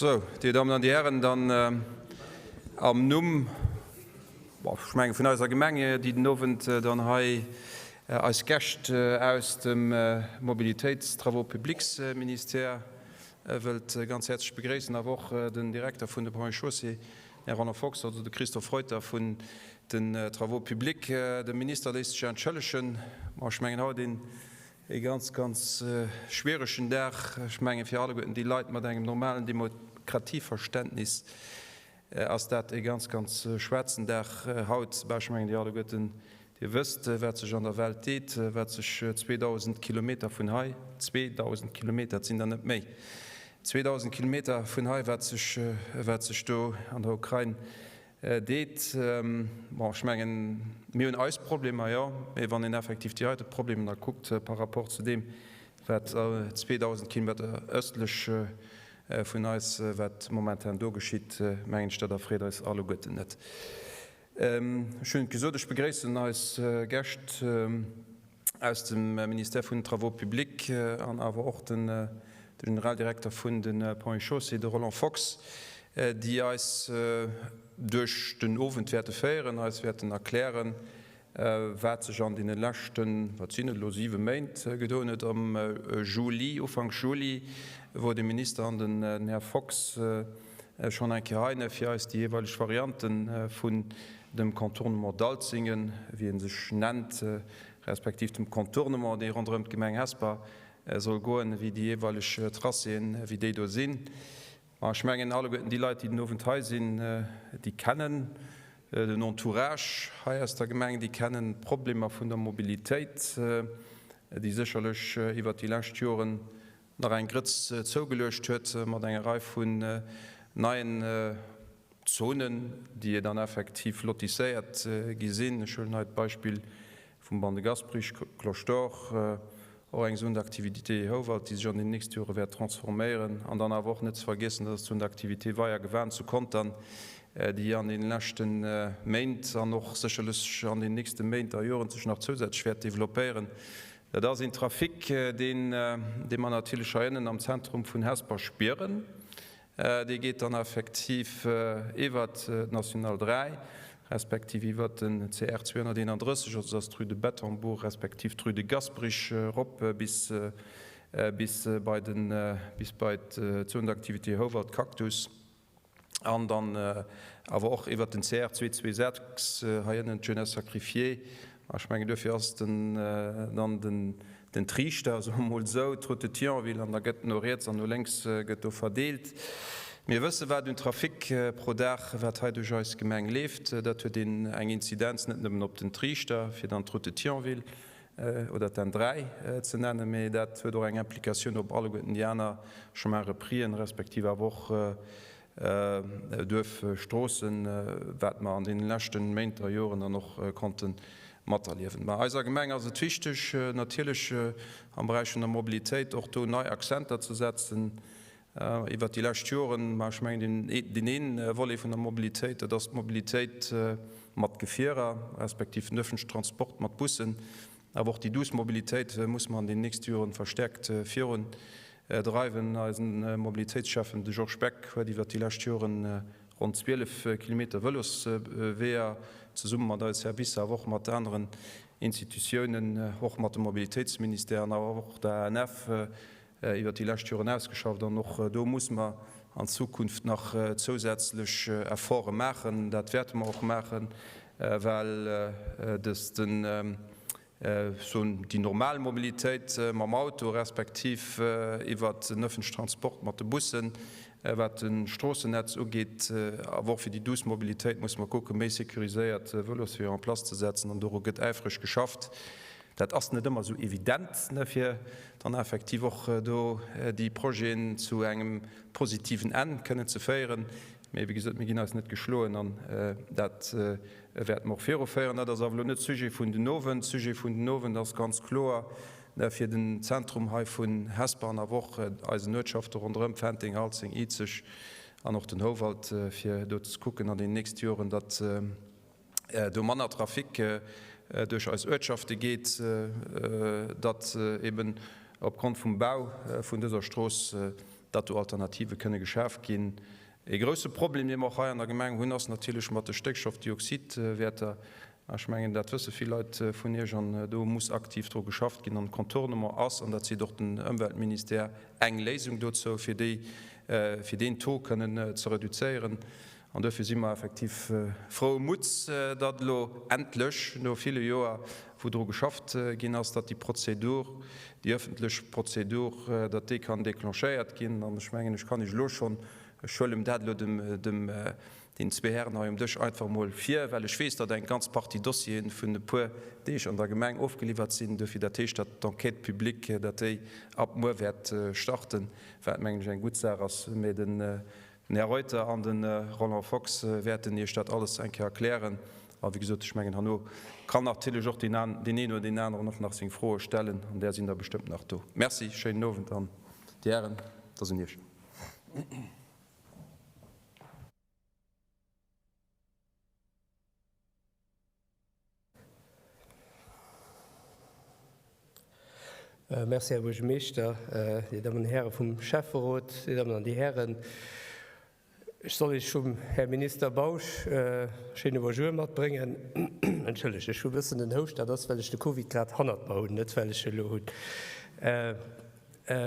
Sou, Dir Dammen an Dir Hären, dann am Numm, bon, ech menge vun eiser Gemeng, déi den Owend dann hei eis Gäscht aus dem Mobilitéits-, Travaux publics-Ministère wëllt ganz häerzlech begréissen, awer och den Direkter vun de Ponts et Chaussées, den Här Roland Fox, also de Christophe Reuter vun den Travaux publics. De Minister léisst sech entschëllegen, ma ech mengen haut een E ganz, ganz schwieregen Dag. Ech mengen, fir alleguerten déi Leit mat engem normalen Demokratieverständnis ass dat e ganz, ganz schwaarzen Dag haut. Bah, ech mengen, Dir alleguerten, Dir wësst, wat sech an der Welt deet, wat sech 2.000 Kilometer vun hei, 2.000 Kilometer, et sinn der net méi, 2.000 Kilometer vun hei, wat sech, wat sech do an der Ukrain Deet. Bon, ech mengen, mir hunn eis Problemer, jo, mee wann een effektiv déi heite Problemer da kuckt par rapport zu deem, wat 2.000 Kilometer ëstlech vun eis, wat momentan do geschitt, mengen ech, dat erfreet eis alleguerten net. Ech hunn et gesot, ech begréissen eis Gäscht aus dem Ministère vun den Travaux publics an awer och den Generaldirekter vun de Ponts et Chaussées, de Roland Fox, déi eis duerch den Owend wäerte féieren, eis wäerten erklären, wat sech an deene leschten, wat sinn et elo, siwe Méint gedoen huet. Am Juli, Ufank Juli, wor de Minister an den Här Fox schonn eng Kéier hei, fir eis déi jeeweileg Variante vun dem Contournement d'Alzingen, wéi e sech nennt, respektiv dem Contournement, dee ronderëm d'Gemeng Hesper soll goen, wéi déi jeeweileg Tracéen, wéi déi do sinn. Ma ech mengen, alleguerten déi Leit, déi den Owend hei sinn, déi kennen den Entourage hei aus der Gemeng, déi kennen d'Problemer vun der Mobilitéit, déi sécherlech iwwert déi lescht Joren nach eng Grëtz zougeluecht huet mat enger Rei vun neien Zonen, déi dann effektiv lotisséiert gi sinn. Ech huelen hei d'Beispill vum Ban de Gasperich, Cloche d'Or, och eng Zone d'activité Houwald, déi sech an den nächste Jore wäert transforméieren. An dann awer och net ze vergiessen, dat ass d'Zone d'activité Weier-Gewan zu Contern, déi an deene leschte Méint an och sécherlech an den nächste Méint a Joren sech nach zousätzlech wäert developpéieren. Dat ass een Trafic, deen, dee mer natierlech hei ënnen am Zentrum vun Hesper spieren. Dee geet dann effektiv iwwert d'National 3, respektiv iwwert den CR 231, also dat ass d'Rue de Bettembourg, respektiv d'Rue de Gasperich erop bis, bis bei den, bis bei d'Zone d'activité Houwald-Cactus. An dann awer och iwwert den CR 226 hei ënnen, d'Jeunesse sacrifiée. A ech mengen, duerfir ass den dann den Triichter, soe mer emol esou, d'Route de Thionville, an da gëtt no riets an no lénks gëtt do verdeelt. Mir wësse wat un Trafic pro Dag, wat hei duerch eis Gemeng leeft. Dat huet een eng Inzidenz net nëmmen op den Triichter, fir dann d'Route de Thionville oder d'N 3 ze nennen, mee dat huet och eng Implikatioun op alleguerten déi aner Chemins reprisen, respektiv awer och Duerfstroossen, wat mer an deene leschte Méint a Joren dann och konnte materliewen. Mä eiser Gemeng ass et wichteg, natierlech am Beräich vun der Mobilitéit och do nei Akzenter ze setzen iwwert déi lescht Joren. Mä ech mengen, deen ee Volet vun der Mobilitéit, dat ass d'Mobilitéit mat Gefierer, respektiv den öffentlichen Transport mat Bussen, awer och déi duuss Mobilitéit muss mer an den nächste Joren verstärkt virun dreiwen. Eisen Mobilitéitsschäffen, de Georges Beck, huet iwwert déi lescht Joren ronn 12 Kilometer Vëlosweeër zesumme mat eise Servicer, awer och mat aneren Institutiounen, och mat dem Mobilitéitsministère an awer och der ANF, iwwert déi lescht Joren ausgeschafft an och do muss mer an Zukunft nach zousätzlech Efforte maachen. Dat wäerte mer och maachen, well dës den, soen, déi normal Mobilitéit mam Auto respektiv iwwert den öffentlichen Transport mat de Bussen, wat de Stroossennetz ugeet, awer och fir déi douce Mobilitéit muss mer kucken, méi sécuriséiert Vëlosweeër en place ze setzen an doru gëtt äifreg geschafft. Dat ass net ëmmer esou evident, fir dann effektiv och do déi Projeten zu engem positiven Enn kënnen ze féieren. Mee wéi gesot, mir ginn eis net geschloen an dat wäerte mer och viruféieren. Dat ass awer elo net Sujet vun den Owend. Sujet vun den Owend ass ganz kloer, fir den Zentrum hei vun Hesper an awer och eisen Uertschafte ronderëm, Fenteng, Alzeng, Izeg an och den Houwald, fir do ze kucken an den nächste Joren, datt do manner Trafic duerch eis Uertschafte geet, datt eben opgrond vum Bau vun dëser Strooss. datt do Alternative kënne geschaf ginn. Ee grousse Problem, dee mer och hei an der Gemeng hunn, ass natierlech mat de Stéckstoffdioxidwäerter. Ech mengen, dat wësse vill Leit vun Iech an do muss aktiv dru geschafft ginn. An Contournement ass, an dat seet och den Ëmweltministère, eng Léisung dozou, fir déi, fir deen Taux kënnen ze reduzéieren. An duerfir si mer effektiv froue Mutts, datt elo endlech, no ville Joer, wou dru geschafft ginn ass, datt déi Prozedur, déi öffentlech Prozedur, datt déi kann déclenchéiert ginn. An ech mengen, ech kann Iech elo schonn, ech huelen dat elo dem, dem, deenen zwee Hären hei um Dësch einfach emol vir, well ech weess, datt eng ganz Partie Dossiere vun e puer Deeg an der Gemeng ofgeliwwert sinn. Duerfir, dat heescht, datt d'Enquête publique, datt déi ab muer wäert starten, wat, mengen ech, eng gutt Saach ass. Mä den Den Här Reuter an de Roland Fox wäerten Iech dat alles eng Kéier erklären. A wéi gesot, ech mengen, herno kann natierlech och deen een oder deen aneren och nach seng Froe stellen, an där sinn der bestëmmt nach do. Merci, schéinen Owend an Dir Hären, et ass un Iech. Merci, Här Buergermeeschter, Dir Dammen an Häre vum Schäfferot, Dir Dammen an Dir Hären. Ech soll Iech vum Här Minister Bausch e schéine Bonjour matbréngen. Entschëllegt, ech hu e bëssen den Houscht, dat ass, well ech de Covid grad hannert mer hunn, net well ech e elo hunn.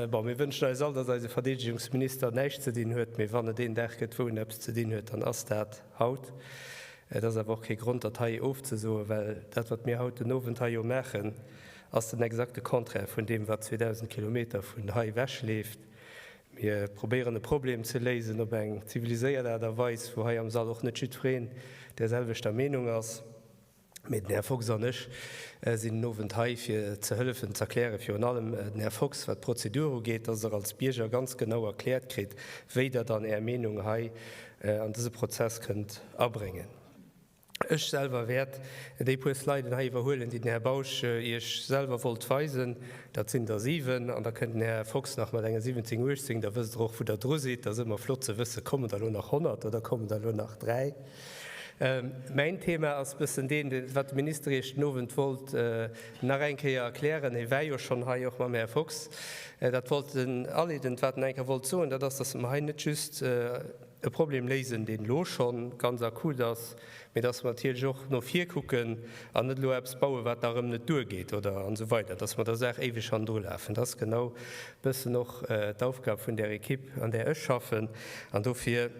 Bon, mir wënschen eis all, datt eise Verdeedegungsminister näischt ze dinn huet, mee wann et een Dag gëtt, wou en eppes ze dinn huet, dann ass dat haut. Et ass awer och kee Grond, dat hei ofzesoen, well dat, wat mir haut den Owend hei jo maachen, ass den exakte Contraire vun deem, wat 2.000 Kilometer vun hei ewech leeft. Mir probéieren e Problem ze léisen op eng ziviliséiert Aart a Weis, wou hei am Sall och net jiddwereen där selwechter Meenung ass. Mee den Här Fox an ech sinn den Owend hei, fir ze hëllefen, ze erklären, virun allem den Här Fox, wat d'Prozedur ugeet, dass Der als Bierger ganz genau erkläert kritt, wéi Der dann Är Meenung hei an dëse Prozess kënnt abréngen. Ech selwer wäert déi puer Sliden hei iwwerhuelen, déi den Här Bausch Iech selwer wollt weisen. Dat sinn der 7. An da kënnt den Här Fox nach mat enger 17, 18. Da wësst Der och, wou Der dru sidd. Dat ass ëmmer flott ze wëssen, Kommen der elo nach 100 oder kommen der elo nach 3? Mäin Thema ass bëssen deen, wat de Minister Iech den Owend wollt nach eng Kéier erklären. Hie war jo schonn hei, och mam Här Fox. Dat wollt en aleedend, wat en eng Kéier wollt soen, dat ass, dass mer hei net just e Problem léisen, deen elo scho ganz akut ass, mee dass mer natierlech och no vir kucken an net elo eppes bauen, wat da erëm net duergeet oder an esou weider, dass mer der Saach éiweg hannendru lafen. Dat ass genau bëssen och d'Aufgab vun där Ekipp, an där ech schaffen. An dofir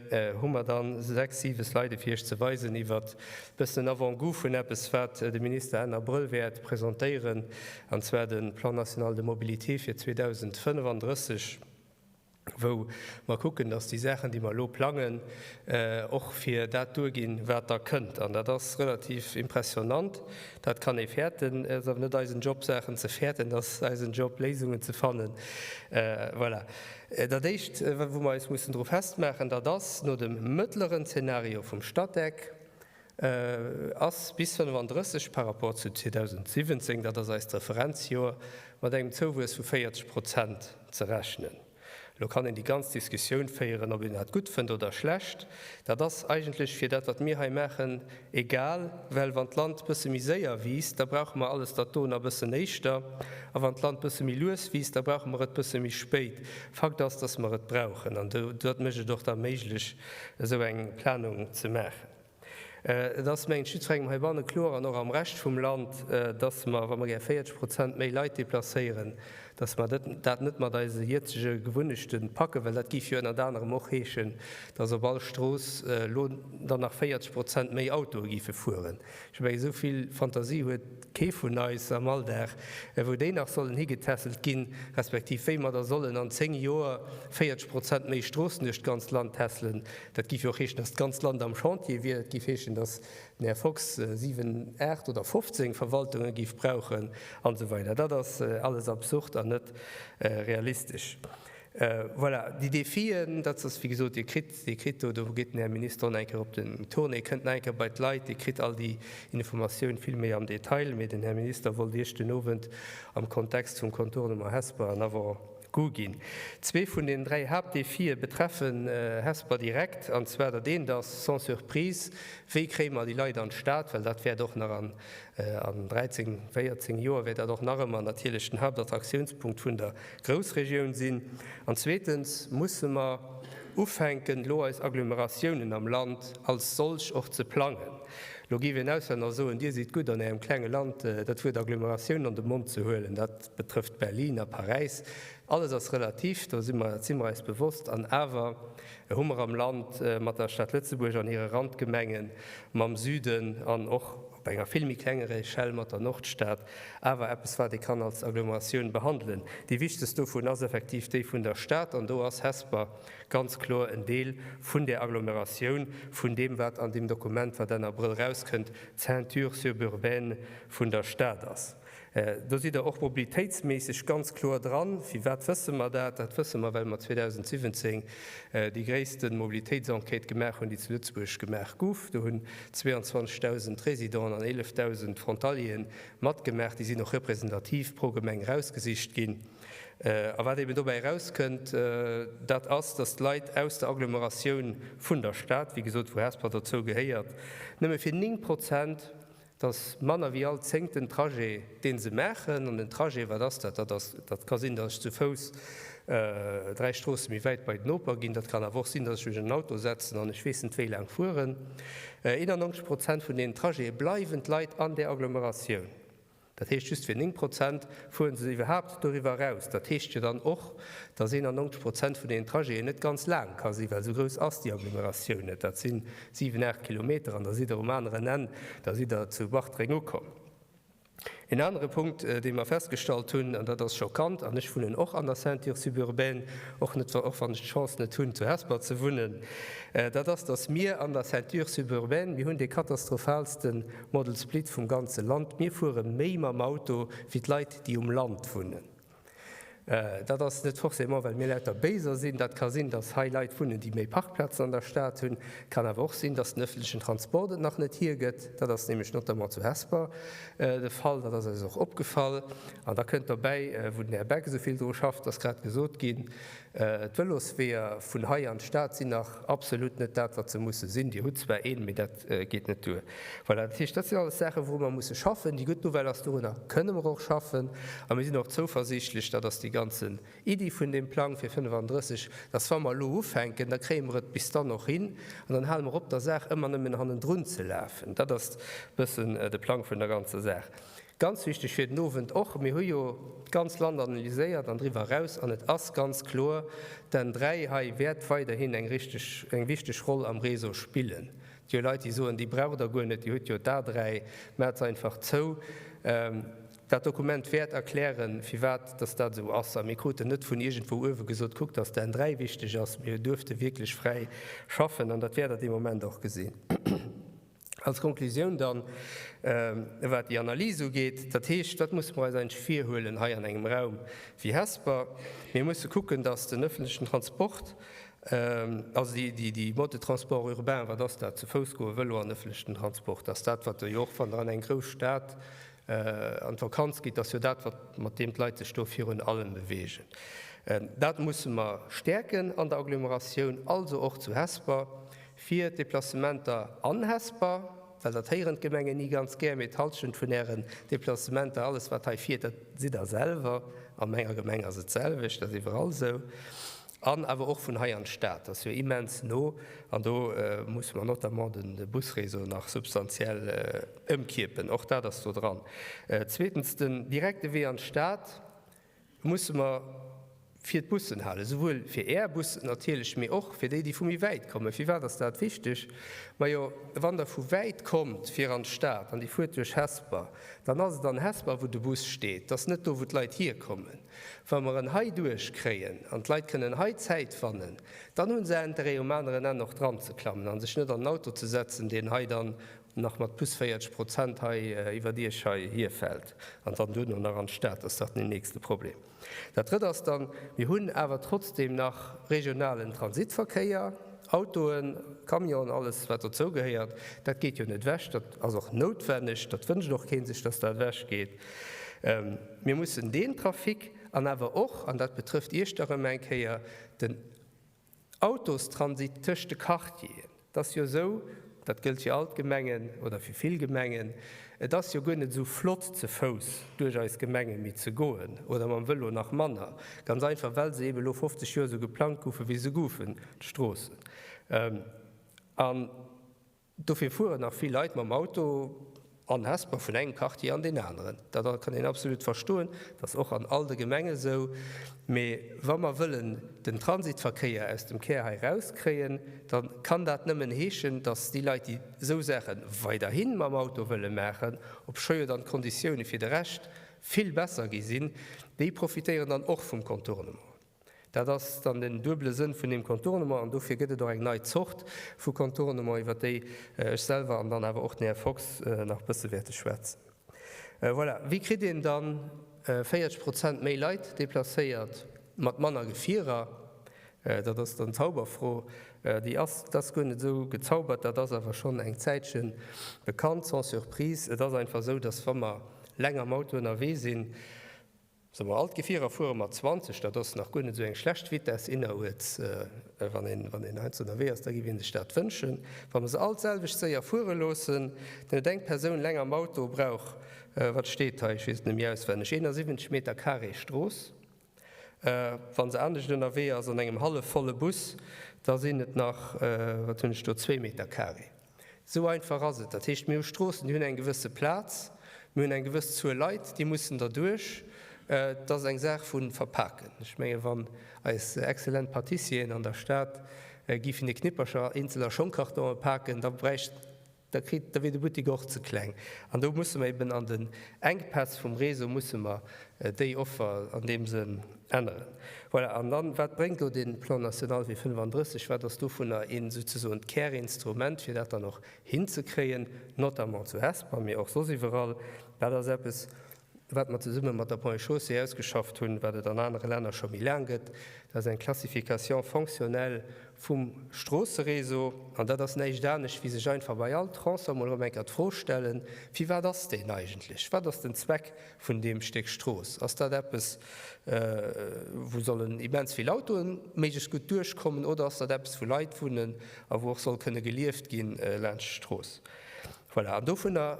hu mer dann sechs, siwe Slide fir Iech ze weisen iwwert bëssen en Avant-goût vun eppes, wat de Minister Enn Abrëll wäert presentéieren, an zwar de Plan national de mobilité fir 2035, wou mer kucken, dass déi Saachen, déi mer elo plangen, och fir dat duerginn, wat da kënnt. An dat ass relativ impressionnant. Dat kann ee fäerten. Et ass awer net eisen Job, Saachen ze fäerten. Et ass eisen Job, Léisungen ze fannen. Voilà. Dat Éischt, wou mer eis mussen dru festmaachen, dat ass, no dem mëttleren Zeenario vum Statec ass bis 35 par rapport zu 2017, dat ass eist Referenzjoer, mat engem Zouwuess vu 40 Prozent ze rechnen. Elo kann een déi ganz Diskussioun féieren, ob een dat gutt fënnt oder schlecht. Dat ass eigentlech fir dat, wat mir hei maachen, egal, well wann d'Land bësse méi séier wiisst, da brauche mer alles dat do nach bëssen éischter, a wann d'Land bësse méi lues wiisst, da brauche mer et bësse méi spéit. Fakt ass, dass mer et brauchen, an dat mécht et och da méiglech, esou eng Planung ze maachen. Et ass, mengen ech, jiddwerengem heibanne kloer an och am Rescht vum Land, dass mer, wa mer gär 40 Prozent méi Leit deplacéieren, dass mer dat net mat eise jëtzege Gewunnechte packen, well dat géif jo ënnert anerem och heeschen, dass op all Strooss elo dann nach 40 Prozent méi Autoe géife fueren. Ech mengen, esou vill Fantasie huet kee vun eis am Alldag, wou déi nach sollen higetässelt ginn, respektiv wéi mer da sollen an 10 Joer 40 Prozent méi Stroossen duerch d'ganzt Land tässelen. Dat géif jo och heeschen, datt d'ganzt Land am Chantier wier. Dat géif heeschen, datt den Här Fox 7, 8 oder 15 Verwaltunge géif brauchen an esou weider. Dat ass alles absurd an net realistesch. Voilà, déi Defien, dat ass wéi gesot, Dir kritt, Dir kritt do, do geet den Här Minister och nach eng Kéier op den Tournée, kënnt nach eng Kéier bei d'Leit, Dir kritt all déi Informatioun vill méi am Detail. Mee den Här Minister wollt Iech den Owend am Kontext vum Contournement Hesper en Avant. ginn. Zwee vun den 3 Haaptdefie betreffen Hesper direkt, an zwar dat eent ass, sans surprise, Wéi kréie mer déi Leit an d'Stad, well dat wäert och nach an 13, 14 Joer wäert dat och nach ëmmer natierlech den Haaptattraktiounspunkt vun der Groussregioun sinn. An zweetens musse mer ufänken, elo eis Agglomeratiounen am Land als solch och ze plangen. Elo géif een Auslänner soen, Dir sidd gutt an Ärem klenge Land dat Wuert Agglomeratioun an de Mond ze huelen. Dat betrëfft Berlin a Paräis. Alles ass relativ, do si mer, dat si mer eis bewosst. An awer hu mer am Land mat der Stad Lëtzebuerg an hire Randgemengen, mam Süden an och op enger vill méi klenger Echelle mat der Nordstad awer eppes, wat ee kann als Agglomeratioun behandelen. Déi wichtegst dovun ass effektiv déi vun der Stad, an do ass Hesper ganz kloer en Deel vun där Agglomeratioun, vun deem, wat an deem Dokument, wat Enn Abrëll erauskënnt, d'Ceinture suburbaine vun der Stad ass. Do sidd Der och mobilitéitsméisseg ganz kloer dran. Firwat wësse mer dat? Dat wësse mer, well mer 2017 déi gréisste Mobilitéitsenquête gemaach hunn, déi zu Lëtzebuerg gemaach gouf. Do hunn 22.000 Résidenten an 11.000 Frontalieren matgemaach. Déi sinn och representativ pro Gemeng erausgesicht ginn. A wat eben dobäi erauskënnt, dat ass, dass d'Leit aus der Agglomeratioun vun der Stad, wéi gesot, wou Hesper dozou gehéiert, nëmme fir 9 Prozent Dat ass manner wéi all zéngten Trajet, dee se maachen. An den Trajet, wat ass dat? Dat ass, dat ka sinn, datt ech zu Fouss 3 Stroosse méi wäit bei den Noper ginn. Dat kann awer och sinn, datt ech mech an den Auto setzen an ech weess net wéi laang fueren. 91 Prozent vun deenen Trajete bleiwen d'Leit an där Agglomeratioun. Dat heescht, just fir 9 Prozent fuere se iwwerhaapt doriwwer eraus. Dat heescht jo dann och, datt 91 Prozent vun deenen Trajeten net ganz laang ka sinn, well esou grouss ass déi Agglomeratioun net. Dat si 7, 8 Kilometer an da sidd Der um aneren Enn, da sidd Der zu Bartreng ukomm. En anere Punkt, dee mer festgestallt hunn, an dat ass schockant, an ech wunnen och an der Ceinture suburbaine, och net, och wann ech d'Chance net hunn, zu Hesper ze wunnen, dat ass, datt mir an der Ceinture suburbaine, mir hunn dee katastrophaalste Model Split vum ganze Land. Mir fuere méi mam Auto wéi d'Leit, déi um Land wunnen. Dat ass net forcément, well mir lauter Béiser sinn. Dat ka sinn, datt hei Leit wunnen, déi méi Parkplazen an der Stad hunn. Kann awer och sinn, datt den ëffentlechen Transport et nach net hiergëtt. Dat ass nämlech notamment zu Hesper de Fall. Dat ass eis och opgefall. An da kënnt dobäi, wou den Här Beck esou vill dru schafft, ass grad gesot ginn, D'Vëlosweeër vun hei an d'Stad sinn nach absolut net dat, wat se musse sinn. Dir hutt zwar een, mee dat geet net duer. Voilà, dat heescht, dat sinn alles Saachen, wouru mer musse schaffen. Déi gutt Nouvelle ass, dorunner kënne mer och schaffen. A mir sinn och zouversiichtlech, dat ass déi ganzen Iddi vun deem Plang fir 35, dass wa mer elo ufänken, da kréie mer et bis dann och hin an dann hale mer op, der Saach ëmmer nëmmen hannendrun ze lafen. Dat ass e bëssen de Plang vun der ganzer Saach. Ganz wichteg fir den Owend och, Mir hu jo d'ganz Land analyséiert an driwwer eraus, an et ass ganz kloer, d'N 3 hei wäert weiderhin eng richteg, eng wichteg Roll am Réseau spillen. Et gi jo Leit, déi soen, déi braucht Der guer net, Dir hutt jo d'A 3, maacht se einfach zou. Dat Dokument wäert erklären, firwat dass dat esou ass. A mir kruten net vun iergendwou uewe gesot, kuckt, dass d'N 3 wichteg ass. Mir duerfte wierklech fräi schaffen an dat wäert Der dee Moment och gesinn. Als Konklusioun dann, wat déi Analys ugeet, dat heescht, wat musse mer eis eigentlech virhuelen hei an engem Raum wéi Hesper? Mir musse kucken, dass den öffentlichen Transport, also déi Modes de transport urbain, wat ass dat, zu Fouss goen, Vëlo an öffentlichen Transport, dass dat, wat Der jo och, wann Der an eng grouss Stad an d'Vakanz gitt, ass jo dat, wat, mat deem d'Leit sech do virun allem beweegen. Dat musse mer stäerken an der Agglomeratioun, also och zu Hesper. Fir d'Deplacementer an Hesper, well dat héieren d'Gemengen ni ganz gär, mee d'Halschent vun Ären Deplacementer, alles wat hei fiert, dat sidd Der selwer. A menger Gemeng ass et d'selwecht, dat ass iwwerall esou. An awer och vun hei an d'Stad, dat ass jo immens no. An do musse mer notamment de Busréseau nach substantiell ëmkierpen, och dat ass do dran. Zweetens, den direkte Wee an d'Stad. Musse mer fir d'Bussen halen, souwuel fir Är Bussen natierlech, mee och fir déi, déi vu méi wäit kommen. Firwat ass dat wichteg? Majo, wann Der vu wäit kommt fir an d'Stad an Dir fuert duerch Hesper, dann ass et an Hesper, wou de Bus steet. Et ass net do, wou d'Leit hierkommen. Wa mer en hei duerchkréien an d'Leit kënnen hei Zäit fannen, dann hu se Interêt, um aneren Enn och dranzeklammen a sech net an den Auto ze setzen, deen hei dann nach mat plus 40 Prozent hei iwwert Iech hei hierfält an dann duerno nach an d'Stad, ass dat den nächste Problem. Dat Drëtt ass dann, mir hunn awer trotzdem nach regionalen Transitverkéier, Autoen, Camionen, alles wat dozou gehéiert, dat geet jo net ewech, dat ass och noutwenneg, dat wënscht och kee sech, dass dat ewechgeet. Mir mussen deen Trafic. An awer och, an dat betrëfft Iech da rëm eng Kéier, den Autostransit tëscht de Quartieren. Et ass jo esou, dat gëllt fir all d'Gemengen oder fir vill Gemengen, et ass jo guer net esou flott ze Fouss duerch eis Gemenge méi ze goen oder mam Vëlo nach manner, ganz einfach well se eeben elo 50 Joer esou geplangt goufen, wéi se goufen, d'Stroossen. An Dofir fueren nach vill Leit mam Auto an Hesper vun engem Quartier an deen aneren. Dat kann een absolut verstoen, dat ass och an all de Gemenge sou. Mee wa mer wëllen den Transitverkéier aus dem Kär hei erauskréien, da kann dat nëmmen heeschen, datt déi Leit, déi esou Saache weiderhi mam Auto wëlle maachen, obscho jo dann d'Konditioune fir de Rescht vill besser gi sinn, déi profitéieren dann och vum Contournement. Dat ass dann den duebele Sënn vun deem Contournement an dofir gëtt et och eng nei Zort vu Contournement, iwwert déi ech selwer an dann awer och den Här Fox nach e bësse wäerte schwätzen. Voilà, wéi kritt een dann 40 Prozent méi Leit déplacéiert mat manner Gefierer? Dat ass dann d'Zauberfro. Déi ass, dat ass guer net esou gezaubert, dat ass awer schonn eng Zäitche bekannt, sans surprise. Et ass einfach esou, dass wa mer länger am Auto ënnerwee sinn, Soe mer, all d'Gefierer fuere mat 20, dat ass nach guer net esou eng schlecht Vitess inneruerts. Wann een, wann een heiansdo ënnerwee ass, da géif ee sech dat wënschen. Wa mer se all d'selwecht séier fuere loossen, dann huet eng Persoun leng am Auto brauch, wat steet hei, ech weess et net méi auswenneg, 71 Meter carré Strooss. Wa se anescht ënnerwee ass, an engem hallef volle Bus, da sinn et nach, wat hunn ech do, zwee Meter carré. Esou einfach ass et. Dat heescht, mir hu Stroossen, déi hunn eng gewësse Plaz, mir hunn eng gewëss Zuel Leit, déi mussen derduerch. Et ass eng Saach vu verpaken. Ech menge wann eis exzellent Pâtissieren an der Stad géifen hir Knippercher eenzel a Schongkartonen paken, da bräicht, da kritt, da wier de Buttik och ze kleng. An do musse mer eben an den Enkpäss vum Réseau musse mer déi Offer an deem Sënn änneren. Voilà, an dann, wat bréngt elo dee Plan national fir 35? Wat ass dovunner een souzesoen d'Kärinstrument, fir dat dann och hinzekréien, notamment zu Hesper, mee och soss iwwerall? Dat ass eppes, wat mer zesumme mat der Ponts et Chaussées ausgeschafft hunn, wat et an anere Länner scho méi laang gëtt. Dat ass eng Classification fonctionnelle vum Stroosseréseau. An dat ass näischt anescht, wéi sech einfach bei all Tronçon mol erëm eng Kéier d'Fro stellen, Firwat ass deen eigentlech? Wat ass den Zweck vun deem Stéck Strooss? Ass dat eppes, wou sollen immens vill Autoen méiglechst gutt duerchkommen, oder ass dat eppes, wou Leit wunnen a wou och soll kënne gelieft ginn laanscht d'Strooss? Voilà, an dovunner,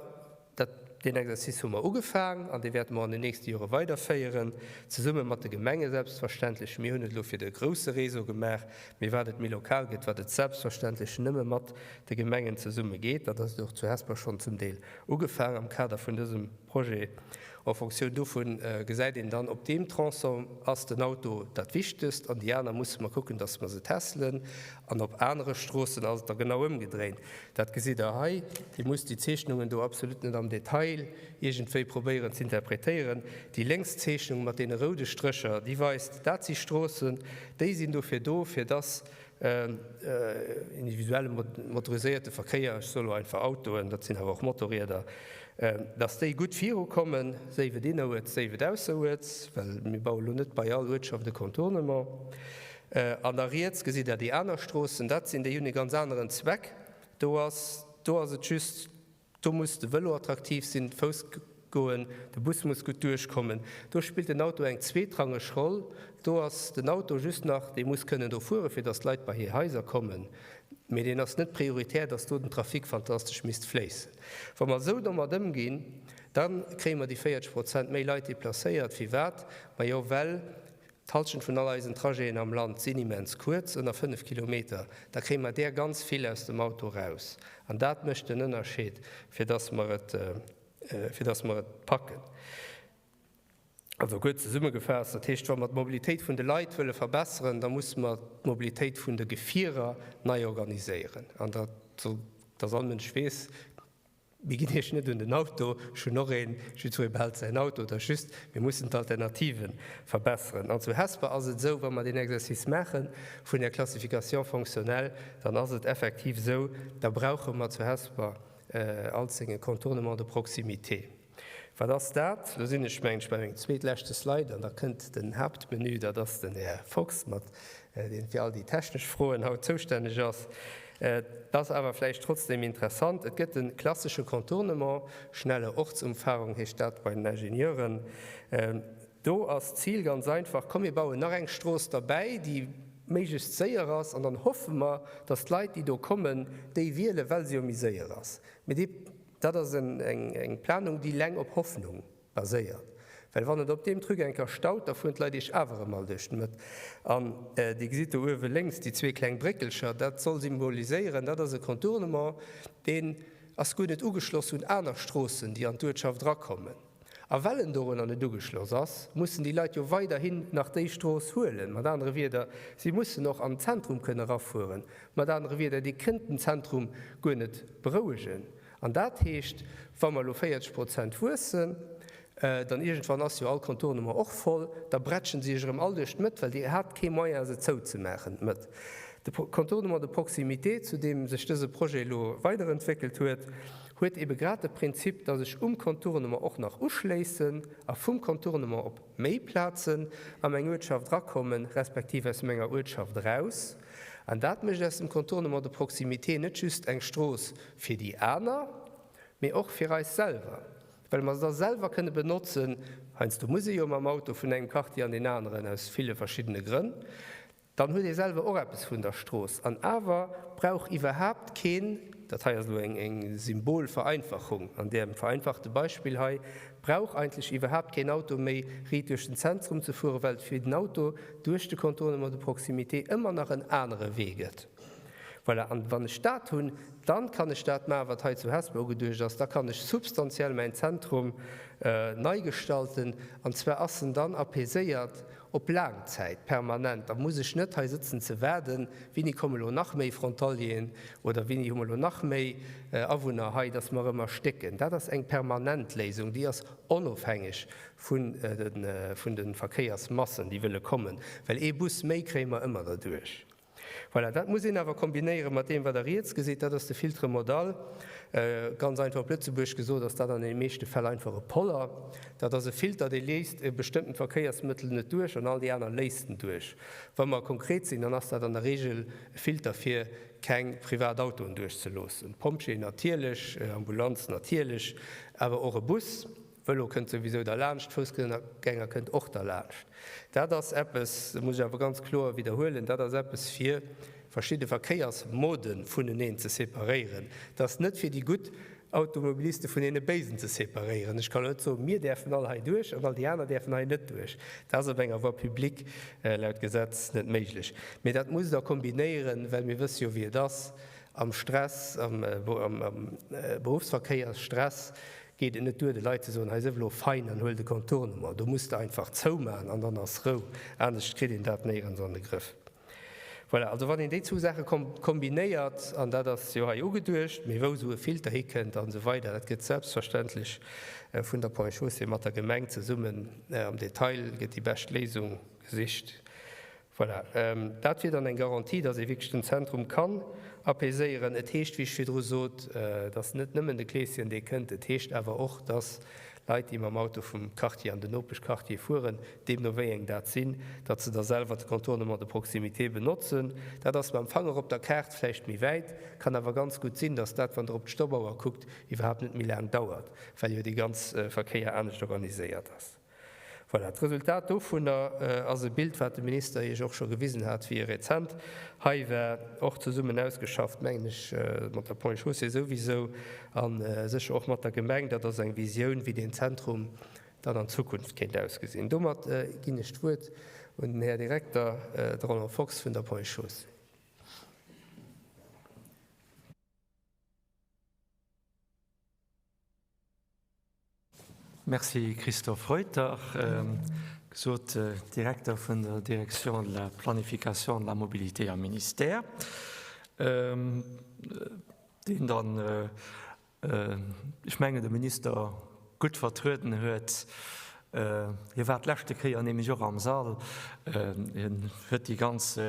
dat, deen Exercice hu mer ugefaang an dee wäerte mer an den nächste Jore weiderféieren, zesumme mat de Gemenge selbstverständlech. Mir hunn et elo fir de grousse Réseau gemaach, mee wat et méi lokal gëtt, wat et selbstverständlech nëmme mat de Gemengen zesumme geet. Dat ass et och zu Hesper schonn zum Deel ugefaang am Kader vun dësem Projet. En fonction dovun gesäit een dann, op deem Tronçon ass den Auto dat Wichtegst an déi aner musse mer kucken, dass mer se tässelen. An op anere Stroossen ass et da genau ëmgedréint. Dat gesitt Der hei. Dir musst déi Zeechnungen do absolut net am Detail iergendwéi probéieren ze interpretéieren. Déi lénks Zeechnung mat deene roude Strécher, déi weist, dat si Stroossen, déi sinn dofir do, fir dass individuelle motoriséierte Verkéier, ech soe lo einfach Autoen, dat sinn awer och Motorrieder, dass déi gutt virukommen, séif et inneruerts, séif et ausseruerts, well mir baue lo net bei all Uertschaft e Contournement. An da riets gesitt Der déi aner Stroossen, dat sinn, déi hunn e ganz aneren Zweck, do ass, do ass et just, Do muss de Vëlo attraktiv sinn, d'Fouss goen, de Bus muss gutt duerchkommen. Do spillt den Auto eng zweetrangeg Roll. Do ass den Auto just nach, dee muss kënnen do fueren, fir datt d'Leit bei hir Haiser kommen, mee deen ass net prioritär, datt do den Trafic fantastesch misst fléissen. Wa mer esou domat ëmginn, da kréie mer déi 40 Prozent méi Leit deplacéiert. Firwat? Majo well D'Halschent vun all eisen Trajeten am Land sinn immens kuerz, ënner 5 Kilometer. Da kréie mer där ganz vill aus dem Auto raus. An dat mécht den Ënnerscheed, fir dass mer et, fir dass mer et packen. Also kuerz zesummegefaasst, dat heescht, wa mer d'Mobilitéit vun de Leit wëlle verbesseren, da musse mer d'Mobilitéit vun de Gefierer nei organiséieren. An dat, dass all Mënsch weess, Mir ginn Iech net un den Auto, ech hunn och een, jiddweree behält säin Auto, et ass just, mir mussen d'Alternative verbesseren. An zu Hesper ass et esou, wa mer deen Exercice maache vun der Classification fonctionnelle, dann ass et effektiv esou, da brauche mer zu Hesper Alzeng e Contournement de proximité. Wat ass dat? Lo sinn ech, mengen ech, bei mengem zweetleschte Slide an da kënnt den Haaptmenu, dat ass den Här Fox, mat deen fir all déi technesch Froen haut zoustänneg ass. Et ass awer vläicht trotzdem interessant, et gëtt de klassesche Contournement, schnelle Ortsumfahrung heescht dat bei den Ingenieuren. Do ass d'Zil ganz einfach, Komm mir bauen nach eng Strooss derbäi, déi méiglechst séier ass, an dann hoffe mer, datt d'Leit, déi do kommen, déi wielen, well se jo méi séier ass. Mee dee, dat ass eng Planung, déi leng op Hoffnung baséiert. Well wann et op deem Truc eng Kéier staut, da fueren d'Leit iech awer erëm all duerch d'Mëtt. An Dir gesitt do uewe lénks déi zwee kleng Bréckelcher, dat soll symboliséieren, dat ass e Contournement, deen ass guer net ugeschloss un aner Stroossen, déi an d'Uertschaft erakommen. A well en dorunner net ugeschloss ass, mussen déi Leit jo weiderhin nach déi Strooss huelen. Mat anere Wierder, si mussen och an den Zentrum kënne erafueren. Mat anere Wierder, Dir kënnt den Zentrum guer net berouegen. An dat heescht, wa mer elo 40 Prozent wuessen, dann iergendwann ass jo all Contournement och voll, da bretschen se iech erëm all duerch d'Mëtt, well Dir hat kee Moyen se zouzemaachen, d'Mëtt. De Contournement de proximité, zu deem sech dëse Projet elo weiderentwéckelt huet, huet ebe grad de Prinzip, dass ech um Contournement och nach uschléissen a vum Contournement op méi Plazen a meng Uertschaft erakommen, respektiv aus menger Uertschaft eraus. An dat mécht aus dem Contournement de proximité net just eng Strooss fir déi aner, mee och fir eis selwer, well mer se da selwer kënne benotzen. Heiansdo muss ee jo mam Auto vun engem Quartier an deen aneren, aus ville verschiddene Grënn. Dann huet ee selwer och eppes vun der Strooss. An awer brauch iwwerhaapt keen, dat hei ass elo eng Symbolvereinfachung an deem vereinfachte Beispill hei, brauch eigentlech iwwerhaapt keen Auto méi riit duerch den Zentrum ze fueren, well et fir den Auto duerch de Contournement de proximité ëmmer nach en anere Wee gëtt. Voilà, an wann ech dat hunn, dann kann ech dat maachen, wat hei zu Hesper ugeduecht ass, da kann ech substantiell mäin Zentrum nei gestalten, an zwar ass en dann apaiséiert op laang Zäit, permanent. Da muss ech net hei sëtzen ze waarden, wéini komme lo nach méi Frontalieren oder wéini hu mer lo nach méi Awunner hei, dass mer erëm erstécken. Dat ass eng permanent Léisung, déi ass onofhängeg vun de Verkéiersmassen, déi wëlle kommen, well ee Bus méi kréie mer ëmmer derduerch. Voilà, dat muss een awer kombinéiere mat deem, wat Der riets gesitt, dat ass de Filtre modal. Ganz einfach op Lëtzebuergesch gesot ass dat an deene meeschte Fäll einfach e Poller. Dat ass e Filter, dee léisst e bestëmmtent Verkéiersmëttel net duerch an all déi aner léisst en duerch. Wa mer konkret sinn, dann ass dat an der Regel e Filter, fir keng privat Autoen duerchzeloossen. Pompjeeën natierlech, Ambulanz natierlech, awer och e Bus. Vëlo kënnt souwisou derlaanscht, Foussgänger kënnt och derlaanscht. Dat ass eppes, dat muss ech awer ganz kloer widderhuelen, dat ass eppes fir verschidde Verkéiersmode vuneneen ze separéieren. Dat ass net fir déi gutt Automobiliste vun deene Béisen ze separéieren. Ech kann elo net soen, mir däerfen all hei duerch an all déi aner däerfen hei net duerch. Dat ass op enger Voie publique laut Gesetz net méiglech. Mee dat musst Der kombinéieren, well mir wësse jo wéi et ass am Stress, am Beruffsverkéiersstress geet et net duer, de Leit ze soen, hei sëff elo fein an huel de Contournement. Do muss de einfach zoumaachen an dann ass Rou. Anescht kritt een dat néierens an de Grëff. Voilà, also wann een déi zwou Saache kombinéiert, an dat ass jo hei ugeduecht, mee wou esou e Filter hikënnt an esou weider, dat gëtt selbstverständlech vun der Ponts et Chaussées mat der Gemeng zesummen am Detail gëtt déi bescht Léisung gesicht. Voilà, dat wier dann eng Garantie, dass ee wierklech den Zentrum kann apaiséieren. Et heescht, wéi ech virdru sot, dass net nëmmen de Kleeschen, dee kënnt, et heescht awer och, dass Leit, déi mam Auto vum Quartier an den Nopeschquartier fueren, deemno wéi eng dat sinn, datt se da selwer de Contournement de proximité benotzen. Dat ass mam Fanger op der Kaart vläicht méi wäit, kann awer ganz gutt sinn, dass dat, wann Der op d'Stoppauer kuckt, iwwerhaapt net méi laang dauert, well jo dee ganz Verkéier anescht organiséiert ass. Voilà, d'Resultat dovunner ass e Bild, wat de Minister Iech och scho gewisen hat, wéi e rezent hei war, och zesummen ausgeschafft, mengen ech, mat der Ponts et Chaussées souwisou a sécher och mat der Gemeng. Dat ass eng Visioun, wéi deen Zentrum dann an Zukunft kéint ausgesinn. Domat ginn ech d'Wuert un den Här Direkter, de Roland Fox vun der Ponts et Chaussées. Merci Christophe Reuter, gesot Direkter vun der Direction de la planification de la mobilité am Ministère, deen dann, ech mengen, de Minister gutt vertrueden huet. Hie war d'leschte Kéier nämlech och am Sall. Hien huet déi ganz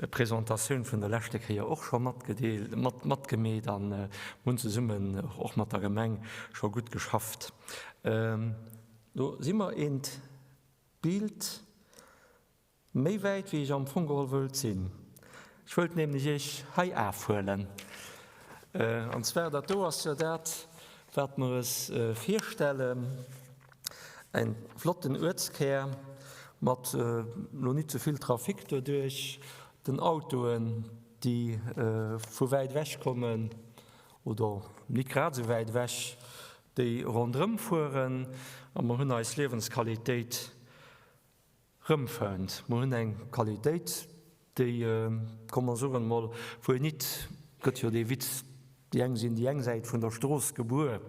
Presentatioun vun der leschte Kéier och scho matgedeelt, mat, matgemeet an mir hunn zesummen och mat der Gemeng scho gutt geschafft. Do si mer eent Bild méi wäit wéi ech am Fong geholl wëllt sinn. Ech wëllt nämlech Iech hei afhuelen. An zwar, dat do ass jo dat, wat mer es virstellen. En flotten Uertskär mat lo nit ze vill Trafic doduerch, den Autoen déi vu wäit ewech kommen oder nit grad esou wäit ewech, déi ronderëm fueren a mer hunn eis Liewensqualitéit Rëmfënnt. Mer hunn eng Qualitéit, déi, komm mer soen emol, wou een nit, gëtt jo dee Witz, déi eng sinn déi eng Säit vun der Strooss gebuer,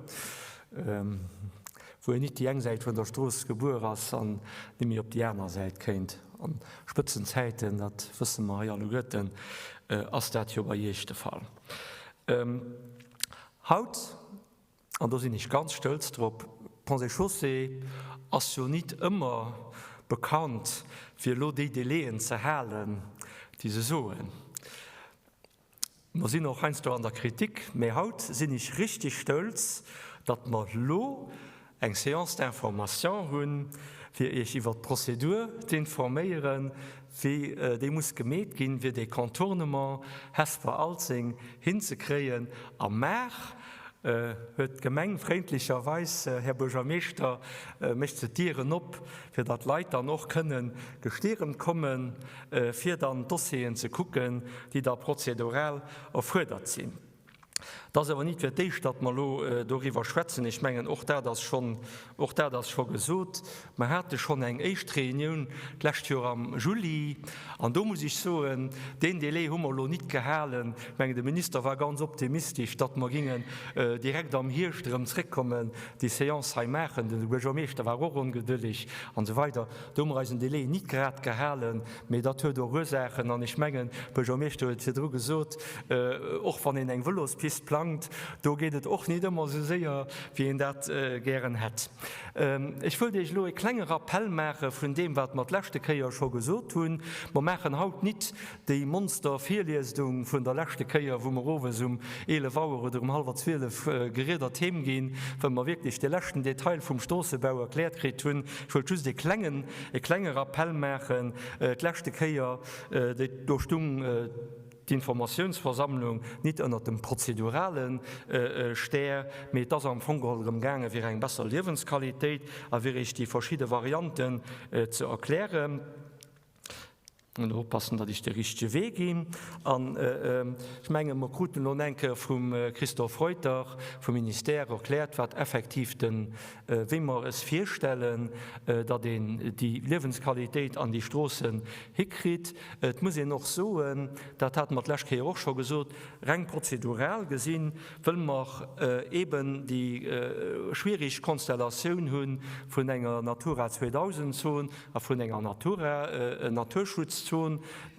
wou een nit déi eng Säit vun der Strooss gebuer ass an ni méi op déi aner Säit kéint. An Spëtzenzäiten, dat wësse mer hei alleguerten, ass dat jo bei Iech de Fall. Haut An do sinn ech ganz stolz drop, Ponts et Chaussées ass jo nit ëmmer bekannt, fir elo déi Délaiën ze halen, déi se soen. Mer sinn och heiansdo an der Kritik, mä haut sinn ech richtig stolz, datt mer elo eng Séance d'information hunn, fir Iech iwwert d'Prozedur z'informéieren, wéi déi muss gemeet ginn, fir dee Contournement Hesper-Alzeng hinzekréien. A maach huet d'Gemeng fréndlecherweis, Här Buergermeeschter, mécht se d'Dieren op, fir datt d'Leit dann och kënne gestiermt kommen, fir dann d'Dossieren ze kucken, déi da prozedural erfuerdert sinn. Et ass awer nit fir d'éischt, datt mer elo doriwwer schwätzen. Ech mengen, och dat ass schonn, och dat ass scho gesot. Mer hate schonn eng éischt Reunioun d'lescht Joer am Juli. An do muss ech soen, deen Délai hu mer elo nit gehalen. Ech mengen, de Minister war ganz optimistisch, datt mer gingen direkt am Hierscht erëm zréckkommen, déi Séance hei maachen. De Buergermeeschter war och ongedëlleg an esou weider. Do hu mer eisen Délai nit grad gehalen. Mee dat huet och Ursaachen. An ech mengen, de Buergermeeschter huet et virdru gesot, och wann een eng Vëlospist plangt, do geet et och nit ëmmer esou séier, wéi een dat gären hätt. Ech wëllt Iech elo e klenge Rappell maache vun deem, wat mer d'leschte Kéier scho gesot hunn. Mer maachen haut nit déi Monster-Virliesung vun der leschte Kéier, wou mer owes um 11 Auer oder um hallwer 12 geriedert heem ginn, well mer wierklech de leschten Detail vum Stroossebau erkläert kritt hunn. Ech wëllt just e klengen, e klenge Rappell maachen. D'leschte Kéier, do stung d'Informatiounsversammlung nit ënnert dem prozedurale Stär, mee et ass am Fong geholl drëm gaangen, fir eng besser Liewensqualitéit a fir Iech déi verschidde Varianten ze erklären. Elo oppassen, datt ech de richtege Wee ginn. An ech mengen, mer kruten elo eng Kéier vum Christophe Reuter vum Ministère erkläert, wat effektiv den, wéi mer es virstellen, datt een déi Liewensqualitéit an déi Stroossen hikritt. Et muss een och soen, dat hate mer d'lescht Kéier och scho gesot, reng prozedural gesinn, wëll mer eeben déi schwierig Konstellatioun hu vun enger Natura 2000 Zon, a vun enger Natura, Naturschutzzon,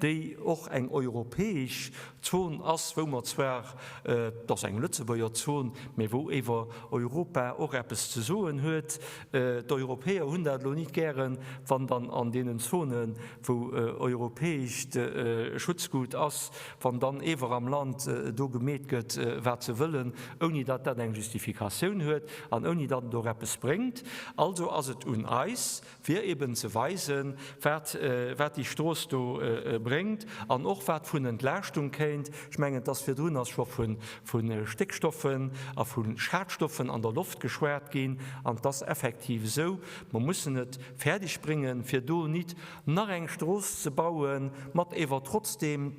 déi och eng europäesch Zon ass, wou mer zwar, et ass eng Lëtzebuerger Zon, mä wou ewer Europa och eppes ze soen huet. D'Europäer hunn dat elo nit gären, wann dann an deenen Zonen, wou europäescht Schutzgut ass, wann dann ewer am Land do gemeet gëtt, wat se wëllen, ouni datt dat eng Justifikatioun huet an ouni datt et och eppes bréngt. Also ass et un eis, fir eben ze weisen, wat, wat déi Strooss do bréngt an och wat vun Entlaaschtung kéint. Ech mengen, et ass virdrun ass scho vu, vu Stéckstoffen a vu Schadstoffen an der Loft geschwat ginn an et ass effektiv esou, mer mussen et fäerdeg bréngen, fir do nit nach eng Strooss ze bauen, mat ewer trotzdem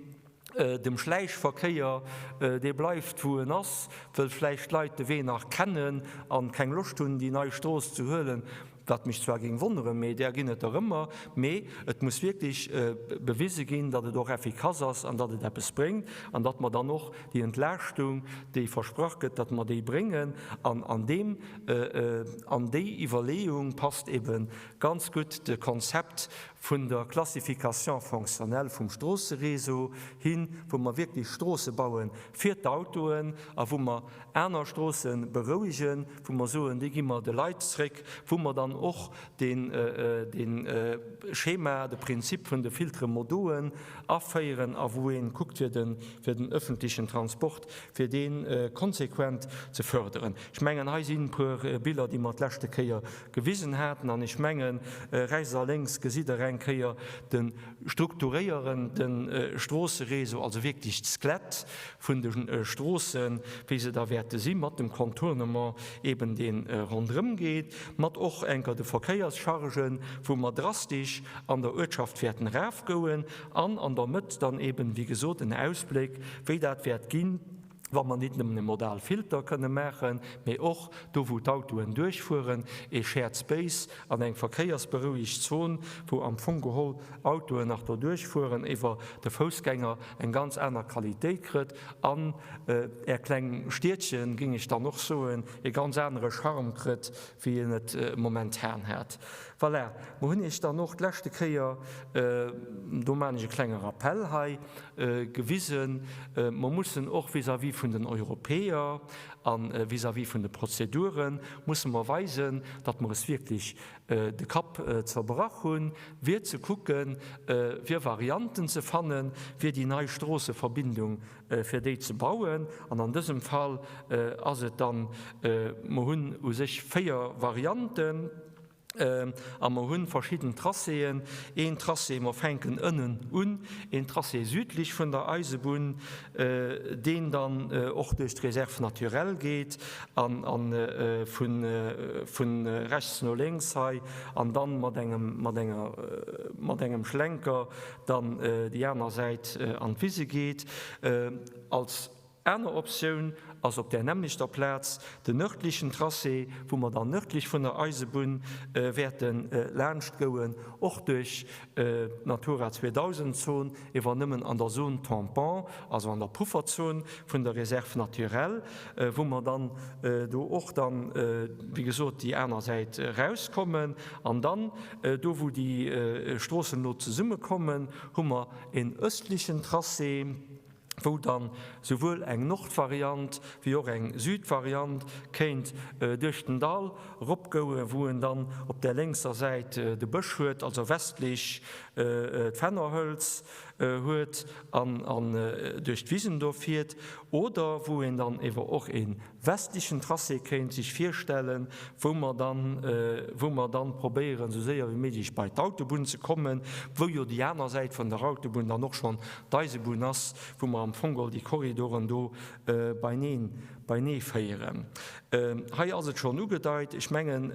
dem Schläichverkéier, dee bleift wou en ass, wëll vläicht d'Leit de Wee nach kennen an keng Loscht hunn déi nei Strooss ze huelen, wat mech zwar géing wonneren, mee där ginn et der ëmmer. Mee et muss wierklech bewise ginn, datt et och effikass ass an datt et eppes bréngt an datt mer dann och déi Entlaaschtung, déi versprach gëtt, datt mer déi bréngen. An an deem, an déi Iwwerleeung passt ebe ganz gutt de Konzept vun der Classification fonctionnelle vum Stroosseréseau hin, wou mer wierklech Stroosse baue fir d'Autoen a wou mer aner Stroosse berouegen, wou mer soen, déi gi mer de Leit zréck, wou mer dann och dee Schema, de Prinzip vun de Filtres modaux aféieren a wou ee kuckt fir den öffentlichen Transport, fir dee konsequent ze förderen. Ech mengen, hei sinn e puer Biller, déi mer d'leschte Kéier gewisen haten. An ech mengen, rechts a lénks gesitt Der eng Kéier de strukturéierende Stroosseréseau, also wierklech d'Skelett vun de Stroossen, wéi se da wäerte si mat dem Contournement eben, dee ronderëm geet, mat och enker. enker de Verkéierschargen, wou mer drastisch an der Uertschaft wäerten erafgouen, an an der Mëtt dann eben, wéi gesot, en Ausbléck, wéi dat wäert ginn, wa mer nit nëmmen e modal Filter kënne maachen, mee och do wou d'Autoen duerchfueren, ee Shared Space an eng verkéiersberouegt Zon, wou am Fong geholl Autoen nach do duerchfueren, ewer de Foussgänger eng ganz aner Qualitéit krëtt an Är kleng Stiedchen, géing ech dann och soen, e ganz anere Charme krëtt, wéi en et momentan hat. Voilà, mer hunn Iech dann och d'leschte Kéier, do maachen ech e klenge Rappel hei, gewisen, mer mussen och vis-à-vis vun den Europäer a vis-à-vis vun de Prozeduren, musse mer weisen, datt mer es wierklech de Kapp zerbrach hunn, fir ze kucken, fir Varianten ze fannen, fir déi nei Stroosseverbindung, fir déi ze bauen. An an dësem Fall ass et dann, mer hunn u sech 4 Varianten a mer hu verschidden Tracéen. Een Tracé, mer fänken ënnen un, een Tracé südlech vun der Eisebunn, deen dann och duerch d'Réserve naturelle geet an vu rechts no lénks hei an dann mat engem, mat enger, mat engem Schlenker dann déi aner Säit an d'Wise geet. Als aner Optioun ass op där nämmlechter Plaz den nërdlechen Tracé, wou mer dann nërdlech vun der Eisebunn wäerte laanscht gouen, och duerch d'Natura 2000 Zon, ewer nëmmen an der Zone tampon, also an der Pufferzon vun der Réserve naturelle, wou mer dann do och dann, wéi gesot, déi aner Säit erauskommen. An dann, do wou déi Stroossen elo zesummekommen, hu mer en östlichen Tracé, wou dann souwuel eng Nordvariant wéi och eng Südvariant kéint duerch den Dall eropgouen, wou en dann op där lénkser Säit de Bësch huet, also westlech d'Fennerhölz huet an duerch d'Wisen do fiert, oder wou een dann ewer och e westlechen Tracé kéint sech virstellen, wou mer dann, wou mer dann probéieren, esou séier wéi méiglech bei d'Autobunn ze kommen, wou jo déi aner Säit vun der Autobunn dann och schonn d'Eisebunn ass, wou mer am Fong geholl déi Korridoren do beineen, beinee féieren. Hei ass et schonn ugedeit, ech mengen,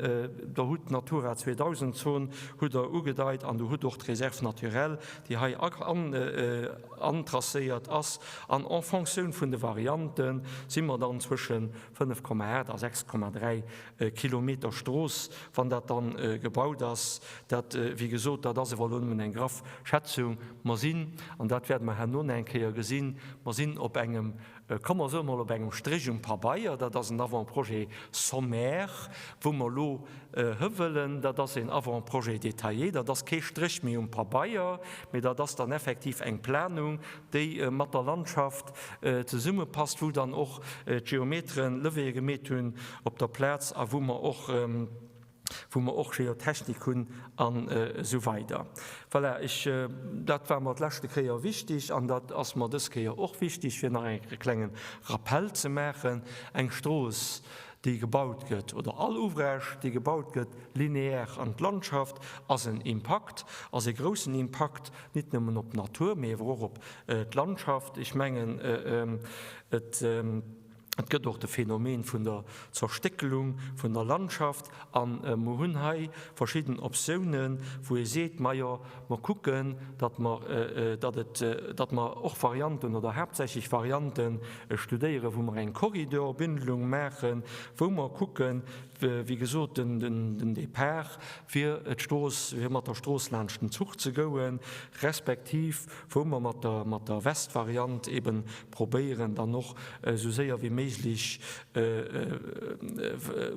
Der hutt d'Natura 2000 Zon hutt Der ugedeit an Der hutt och d'Réserve naturelle, déi hei antracéiert ass. An en Fonctioun vun de Variante si mer dann zwësche 5,8 a 6,3 Kilometer Strooss, wann dat dann gebaut ass. Dat, wéi gesot, dat ass awer elo nëmmen eng graff Schätzung. Mer sinn, an dat wäerte mer herno nach eng Kéier gesinn, mer sinn op engem Komm mer soe mol op engem Stréch um Pabeier, dat ass en Avant-projet sommaire, wou mer elo hëwëllen. Dat ass en Avant-projet détaillé, dat ass kee Stréch méi um Pabeier, mee dat ass dann effektiv eng Planung, déi mat der Landschaft zesummepasst, wou dann och d'Geometeren Levéeë gemeet hunn op der Plaz a wou mer och, wou mer och Geotechnik hunn an esou weider. Voilà, ech, dat war mer d'leschte Kéier wichtig an dat ass mer dës Kéier och wichtig, fir nach e klengen Rappell ze maachen. Eng Strooss, déi gebaut gëtt, oder all Ouvrage, dee gebaut gëtt, linéaire an d'Landschaft, ass en Impakt, ass e groussen Impakt, nit nëmmen op d'Natur, mee ewer och op d'Landschaft. Ech mengen, et. Et gëtt och de Phänomen vun der Zerstéckelung vun der Landschaft a mer hunn hei verschidden Optiounen, wou ee seet, majo, mer kucken, datt mer, datt et, datt mer och Varianten oder haaptsächlech Variante studéieren, wou mer eng Korridorbündelung maachen, wou mer kucken, wéi gesot, den Départ fir d'Strooss, fir mat der Strooss laanscht den Zuch ze gouen, respektiv wou mer mat der, mat der Westvariant eben probéieren dann och esou séier wéi méiglech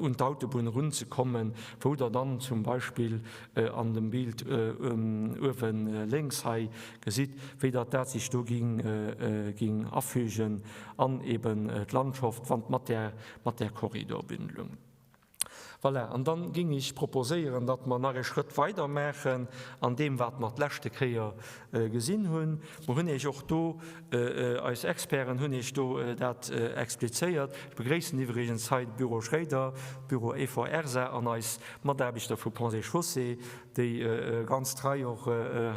un d'Autobunn erunzekommen, wou Der dann zum Beispill an dem Bild uewe lénks hei gesitt, wéi datt dat sech do ging, ging afügen an eben d'Landschaft, wann mat där, mat där Korridorbündelung. Voilà, an dann géing ech proposéieren, datt mer nach e Schrëtt weider maachen an deem, wat mer d'leschte Kéier gesinn hunn. Mer hunn Iech och do, eis Experten hunn Iech do dat explizéiert. Ech begréissen iwwregens hei de Büro Schréider, de Büro EVRSA an eis Mataarbechter vu Ponts et Chaussées. déi ganz trei och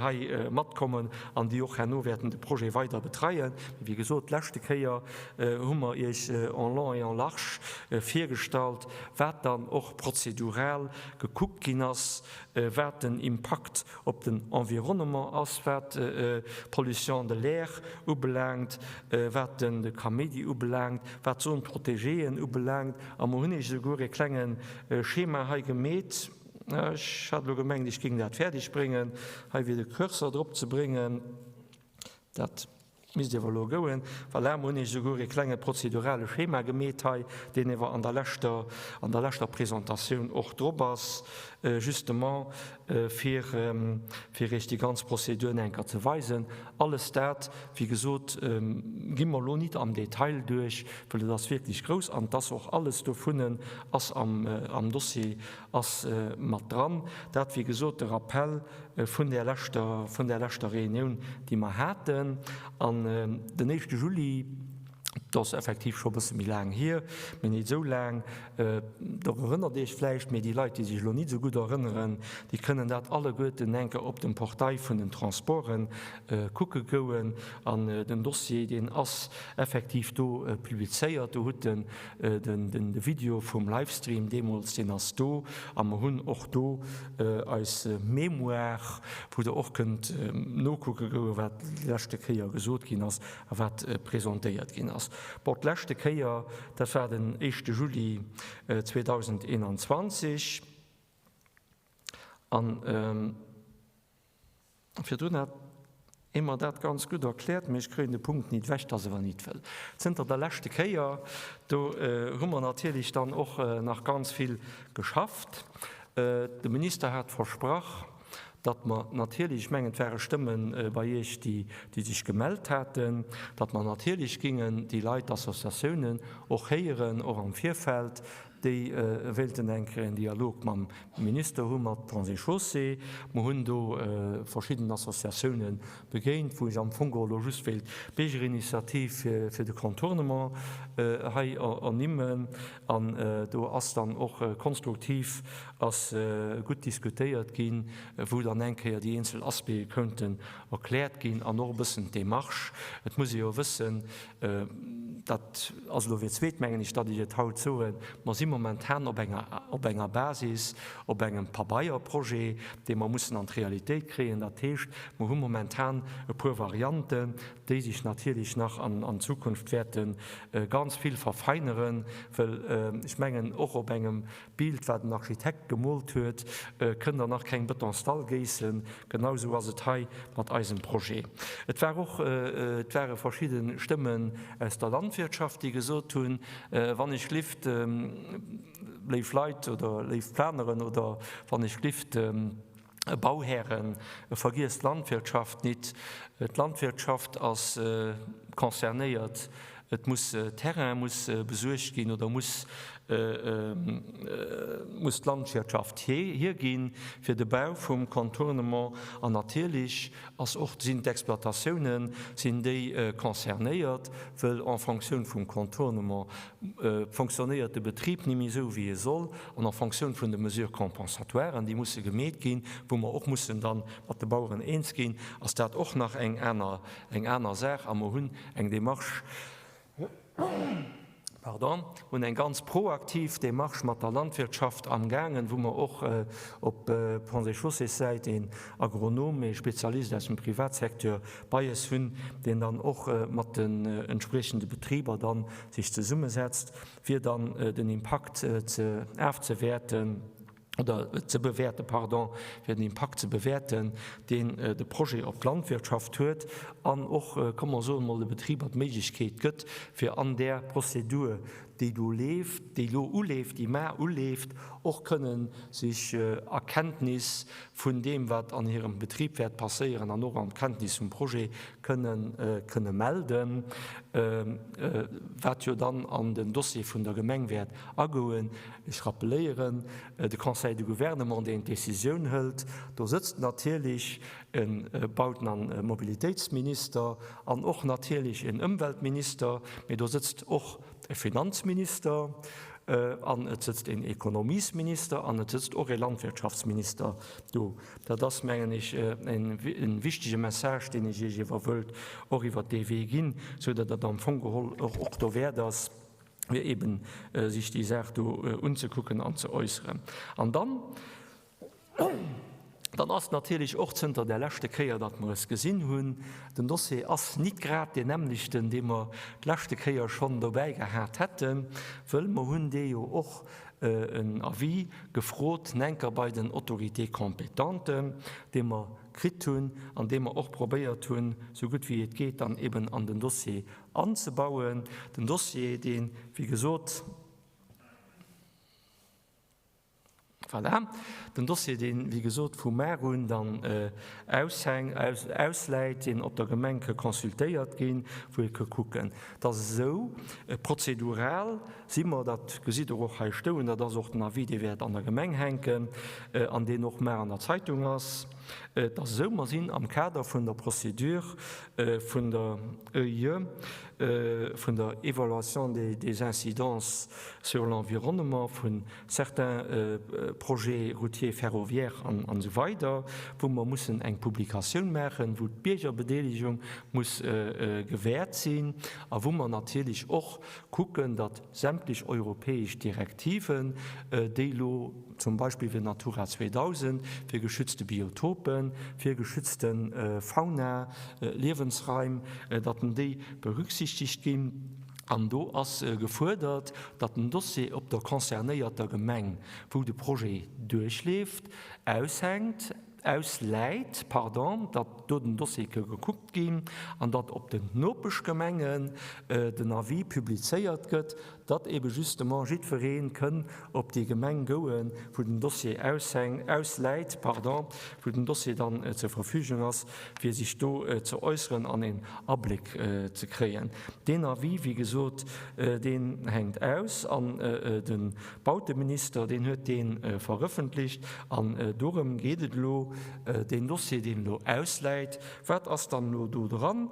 hei matkommen an déi och herno wäerten de Projet weider betreien. Mee wéi gesot, d'leschte Kéier hu mer Iech en long et en large virgestallt, wat dann och prozedural gekuckt ginn ass, wat den Impakt op den Environnement ass, wat d'Pollution de l'air ubelaangt, wat de Kaméidi ubelaangt, wat d'Zone protégéeën ubelaangt. A mer hunn Iech esouguer e klenge Schema hei gemeet. Ech hat elo gemengt, ech géing dat fäerdeg bréngen, hei fir de Cursor drop ze bréngen. Dat misst iewer elo gouen. Voilà, mer hunn Iech esouguer e klenge prozedurale Schema gemeet hei, deen iewer an der leschter, an der leschter Presentatioun och drop ass, justement fir, fir Iech déi ganz Prozedur eng Kéier ze weisen. Alles dat, wéi gesot, gi mer elo nit am Detail duerch, well et ass wierklech grouss an et ass och alles dovun ass am, am Dossier ass mat dran. Dat, wéi gesot, de Rappel vun där leschter, vun där leschter Reunioun, déi mer haten. An den éischte Juli, dat ass effektiv scho e bësse méi laang hier, mee nit esou laang, Der erënnert Iech vläicht, mee déi Leit, déi sech elo nit esou gutt erënneren, déi kënnen dat alleguerten enke op dem Portail vun den Transporte kucke goen. An den Dossier, deen ass effektiv do publizéiert. Do hutt Der De Video vum Livestream deemools, deen ass do a mer hunn och do eis Mémoire, wou Der och kënnt nokucke goen, wat déi leschte Kéier gesot ginn ass a wat presentéiert ginn ass. Bon, d'leschte Kéier, dat war den éischte Juli 2021 an. Virdrun hat ee mer dat ganz gutt erkläert, mee ech kréien de Punkt nit ewech, dass ewer nit wëll. Zënter der leschte Kéier, do hu mer natierlech dann och nach ganz vill geschafft. De Minister hat versprach, datt mer natierlech, ech mengen, et ware Stëmme bei Iech, déi sech gemellt haten, datt mer natierlech gingen déi Leit, d'Associatiounen och héieren, och am Virfeld, Déi wéilten eng Kéier en Dialog mam Minister hu mat Ponts et Chaussées. Mer hunn do verschidden Associatiounen begéint, wou ech am Fong och elo just wéilt d'Biergerinitiativ fir de Contournement hei ernimmen. An do ass dann och konstruktiv ass gutt diskutéiert ginn, wou dann eng Kéier déi eenzel Aspecte konnten erkläert ginn an och e bëssen d'Démarche. Et muss ee jo wëssen, Dat ass elo fir d'zweet, mengen ech, datt ech et haut soen, Mer si momentan op enger, op enger Basis, op engem Pabeierprojet, dee mer mussen an d'Realitéit kréien. Dat heescht, mer hu momentan e puer Varianten, déi sech natierlech nach an Zukunft wäerte ganz vill verfeineren, well ech mengen, och op engem D'Bild, wat en Architekt gemoolt huet, kënnt Der nach keng Betonsdall géissen. Genau esou ass et hei mat eisem Projet. Et war och, et ware verschidde Stëmmen aus der Landwirtschaft, déi gesot hunn, Wann ech glift, léif Leit oder léif Planeren oder wann ech glift, Bauhären, vergiesst d'Landwirtschaft nit. D'Landwirtschaft ass concernéiert. Et muss Terrain muss besuergt ginn oder muss muss d'Landwirtschaft hierginn fir de Bau vum Contournement. An natierlech ass och sinn d'Exploitatiounen sinn déi concernéiert, wëll en Fonctioun vum Contournement fonctionnéiert de Betrib ni méi esou wéi e soll an en Fonctioun vun de Mesures compensatoires, déi musse gemeet ginn, wou mer och mussen da mat de Baueren eens ginn, ass dat och nach eng aner, eng aner Saach. A mer hunn eng Démarche, pardon, hunn eng ganz proaktiv Démarche mat der Landwirtschaft amgaangen, wou mer och op Ponts et Chaussées-Säit een Agronom, ee Spezialist aus dem Privatsecteur bei es hunn, deen dann och mat den entspriechende Betriber dann sech zesummesetzt, fir dann den Impakt ze afzewäerten oder ze bewäerten, pardon, fir den Impakt ze bewäerten, deen de Projet op d'Landwirtschaft huet an och, komm mer soen emol, de Betriber d'Méiglechkeet gëtt, fir an där Prozedur, déi do leeft, déi elo uleeft, déi mar uleeft, och kënnen sech a Kenntnis vun deem, wat an hirem Betrib wäert passéieren an och an Kenntnis vum Projet kënnen, kënne melden, wat jo dann an den Dossier vun der Gemeng wäert agoen. Ech rappeléieren, de Conseil de Gouvernement, deen d'Décisioun hëlt, do sëtzt natierlech e Bauten a Mobilitéitsminister an och natierlech en Ëmweltminister, mee do sëtzt och e Finanzminister. An et sëtzt een Ekonomiesminister an et sëtzt och ee Landwirtschaftsminister do. Dat ass, mengen ech, e wichtige Message, deen ech Iech iewer wëllt och iwwert dee Wee ginn, sou datt et am Fong geholl och dowäert ass, fir eeben sech déi Saach do unzekucken an ze äusseren. An dann. Dann ass natierlech och zënter där leschte Kéier, datt mer es gesinn hunn, den Dossier ass nit grad deen nämmlechten, dee mer d'leschte Kéier schonn dobäi gehat hätten, wëll mer hunn dee jo och en Avis gefrot, nenker bei den Autorités compétentes, dee mer kritt hunn an dee mer och probéiert hunn, sou gutt wéi et geet, dann eben an den Dossier anzebauen. Den Dossier, deen, wéi gesot, Voilà, den Dossier, deen, wéi gesot, vu mar un dann aushäng, ausläit, deen op der Gemeng ke consultéiert ginn, wou ee ke kucken. Et ass esou, prozedural si mer, dat gesitt Der och hei stouen, dat ass och den Avis, dee wäert an der Gemeng hänken an deen och mar an der Zeitung ass. Et ass esou, mer sinn am Kader vun der Procédure vun der EIE, vun der Évaluation des incidences sur l'environnement vu certains projets routiers, ferroviaires an esou weider, wou mer mussen eng Publikatioun maachen, wou d'Biergerbedeelegung muss gewährt sinn a wou mer natierlech och kucken, datt sämtlech europäesch Direktiven, déi elo zum Beispill fir Natura 2000, fir geschützte Biotopen, fir geschützte Fauna, Liewensraim, datt déi berücksichtegt ginn. An do ass gefuerdert, datt den Dossier op der concernéierter Gemeng, wou de Projet duerchleeft, aushänkt, ausläit, pardon, datt do den Dossier ke gekuckt ginn an datt op den Nopeschgemengen den Avis publizéiert gëtt, datt ebe justement jiddweree kënn op déi Gemeng gouen, wou den Dossier aushäng, ausläit, pardon, wou den Dossier dann zur Verfügung ass, fir sech do ze äusseren an een Abléck ze kréien. Deen Avis, wéi gesot, deen hänkt aus an de Bauteminister, deen huet dee verëffentlicht an dorëm geet et elo, deen Dossier, deen elo ausläit, wat ass dann elo do dran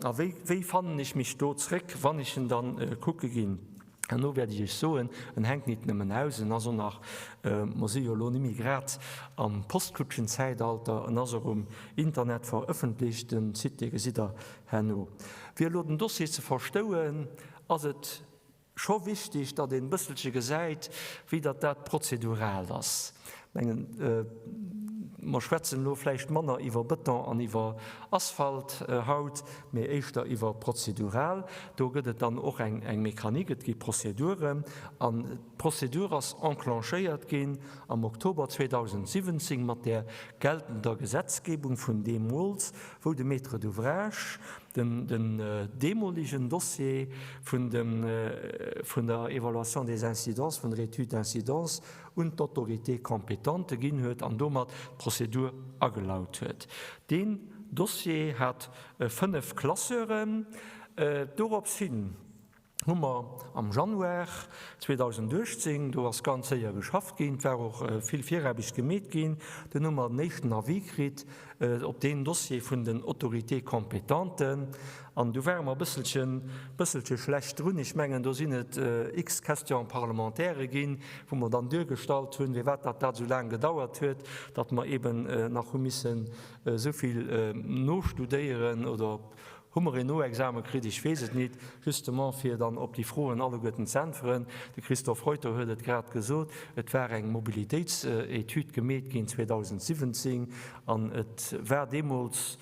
a wéi, wéi fannen ech mech do zréck, wann ech en dann kucke ginn. Herno wäert ech Iech soen, en hänkt nit nëmmen aus, en ass och nach, mer si jo elo nimmi grad am Postkutschenzäitalter, en ass och um Internet verëffentlicht, den Site, dee gesitt Der herno. Fir elo den Dossier ze verstouen, ass et scho wichtig, datt een e bësselche gesäit, wéi datt dat prozedural ass. Ech mengen, mer schwätzen elo vläicht manner iwwer Bëton an iwwer Asphalt haut, mee éischter iwwer prozedural. Do gëtt et dann och eng Mechanik, et gi Prozeduren. An d'Prozedur ass enclenchéiert ginn am Oktober 2017 mat där geltender Gesetzgebung vun deemools, wou de Maître d'ouvrage den deemolegen Dossier vun der Évaluation des incidences, vun der Étude d'incidence un d'Autorité compétente ginn huet an domat d'Prozedur agelaut huet. Deen Dossier hat 5 Classeuren. Dorops hin hu mer am Januar 2018, do ass ganz séier geschafft ginn, et war och vill Viraarbecht gemeet ginn, dunn hu mer den éischten Avis kritt op deen Dossier vun den Autorités compétentes an du ware mer e bësselchen, bësselche schlecht drun. Ech mengen, do sinn et x Questions parlementaires ginn, wou mer dann duergestallt hunn, firwat datt dat esou laang gedauert huet, datt mer eeben nach hu missen esou vill nostudéieren oder Hu mer een Noexame kritt? Ech weess et nit. Justement fir dann op déi Froen alleguerten ze äntweren. De Christophe Reuter huet et grad gesot, et war eng Mobilitéitsetüd gemeet ginn 2017 an et war deemools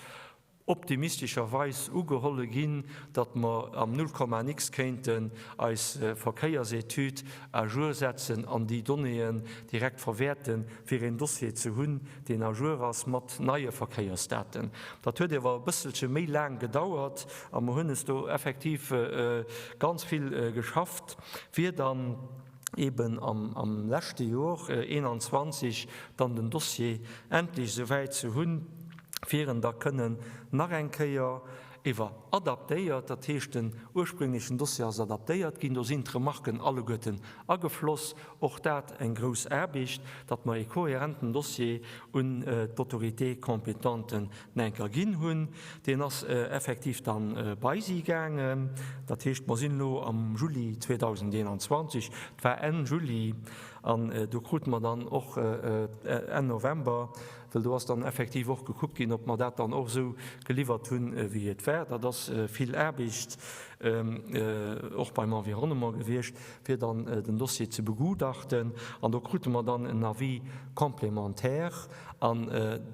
optimistescherweis ugeholle ginn, datt mer am Nullkomma-nix kéinten eis Verkéiersetüd à jour setzen an déi Donnéeën direkt verwäerten, fir een Dossier ze hunn, deen à jour ass mat neie Verkéiersdaten. Dat huet ewer e bësselche méi laang gedauert a mer hunn es do effektiv ganz vill geschafft, fir dann eeben am leschte Jor 21 dann den Dossier endlech esou wäit ze hunn, fir en da kënnen nach eng Kéier. Ewer adaptéiert, dat heescht den ursprünglechen Dossier ass adaptéiert ginn, do sinn d'Remarken alleguerten agefloss. Och dat eng grouss Aarbecht, datt mer ee kohärenten Dossier un d'Autorité compétente enker ginn hunn. Deen ass effektiv dann bei si gaangen. Dat heescht, mer sinn elo am Juli 2021, et war Enn Juli, an do krute mer dann och Enn November Well do ass dann effektiv och gekuckt ginn, ob mer dat dann och esou geliwwert hunn, wéi et war. Dat ass vill Aarbecht och beim Environnement gewiescht, fir dann den Dossier ze begutachten. An do krute mer dann en Avis complémentaire. An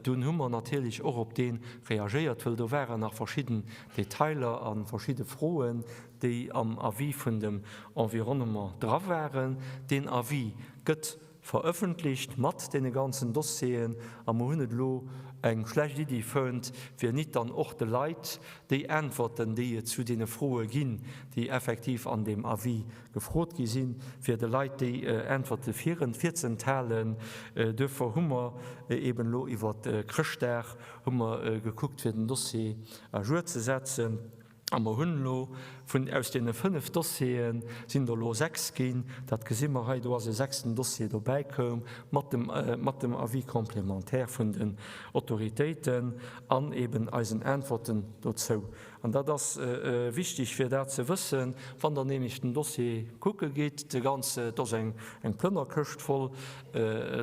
dunn hu mer natierlech och op dee reagéiert, wëll do waren nach verschidden Detailer a verschidde Froen, déi am Avis vun dem Environnement dra waren. Deen Avis gëtt verëffentlicht mat deene ganzen Dossieren a mer hunn et elo eng schlecht Iddi fënnt, fir nit dann och de Leit déi Äntwerten, déi et zu deene Froe ginn, déi effektiv an deem Avis gefrot gi sinn, fir de Leit déi Äntwerte virzenthalen. Duerfir hu mer eeben elo iwwer Chrëschtdag hu mer gekuckt, fir den Dossier à jour ze setzen. A mer hunn elo vun, aus deene 5 Dossiere sinn der elo 6 ginn, dat gesi mer hei, do ass e sechsten Dossier dobäi koum mat dem, mat dem Avis complémentaire vun den Autoritéiten an eben eisen Äntwerten dozou. An dat ass wichtig, fir dat ze wëssen, wann Der nämlech den Dossier kucke gitt, de ganze, et ass eng, eng Plënnerkëscht voll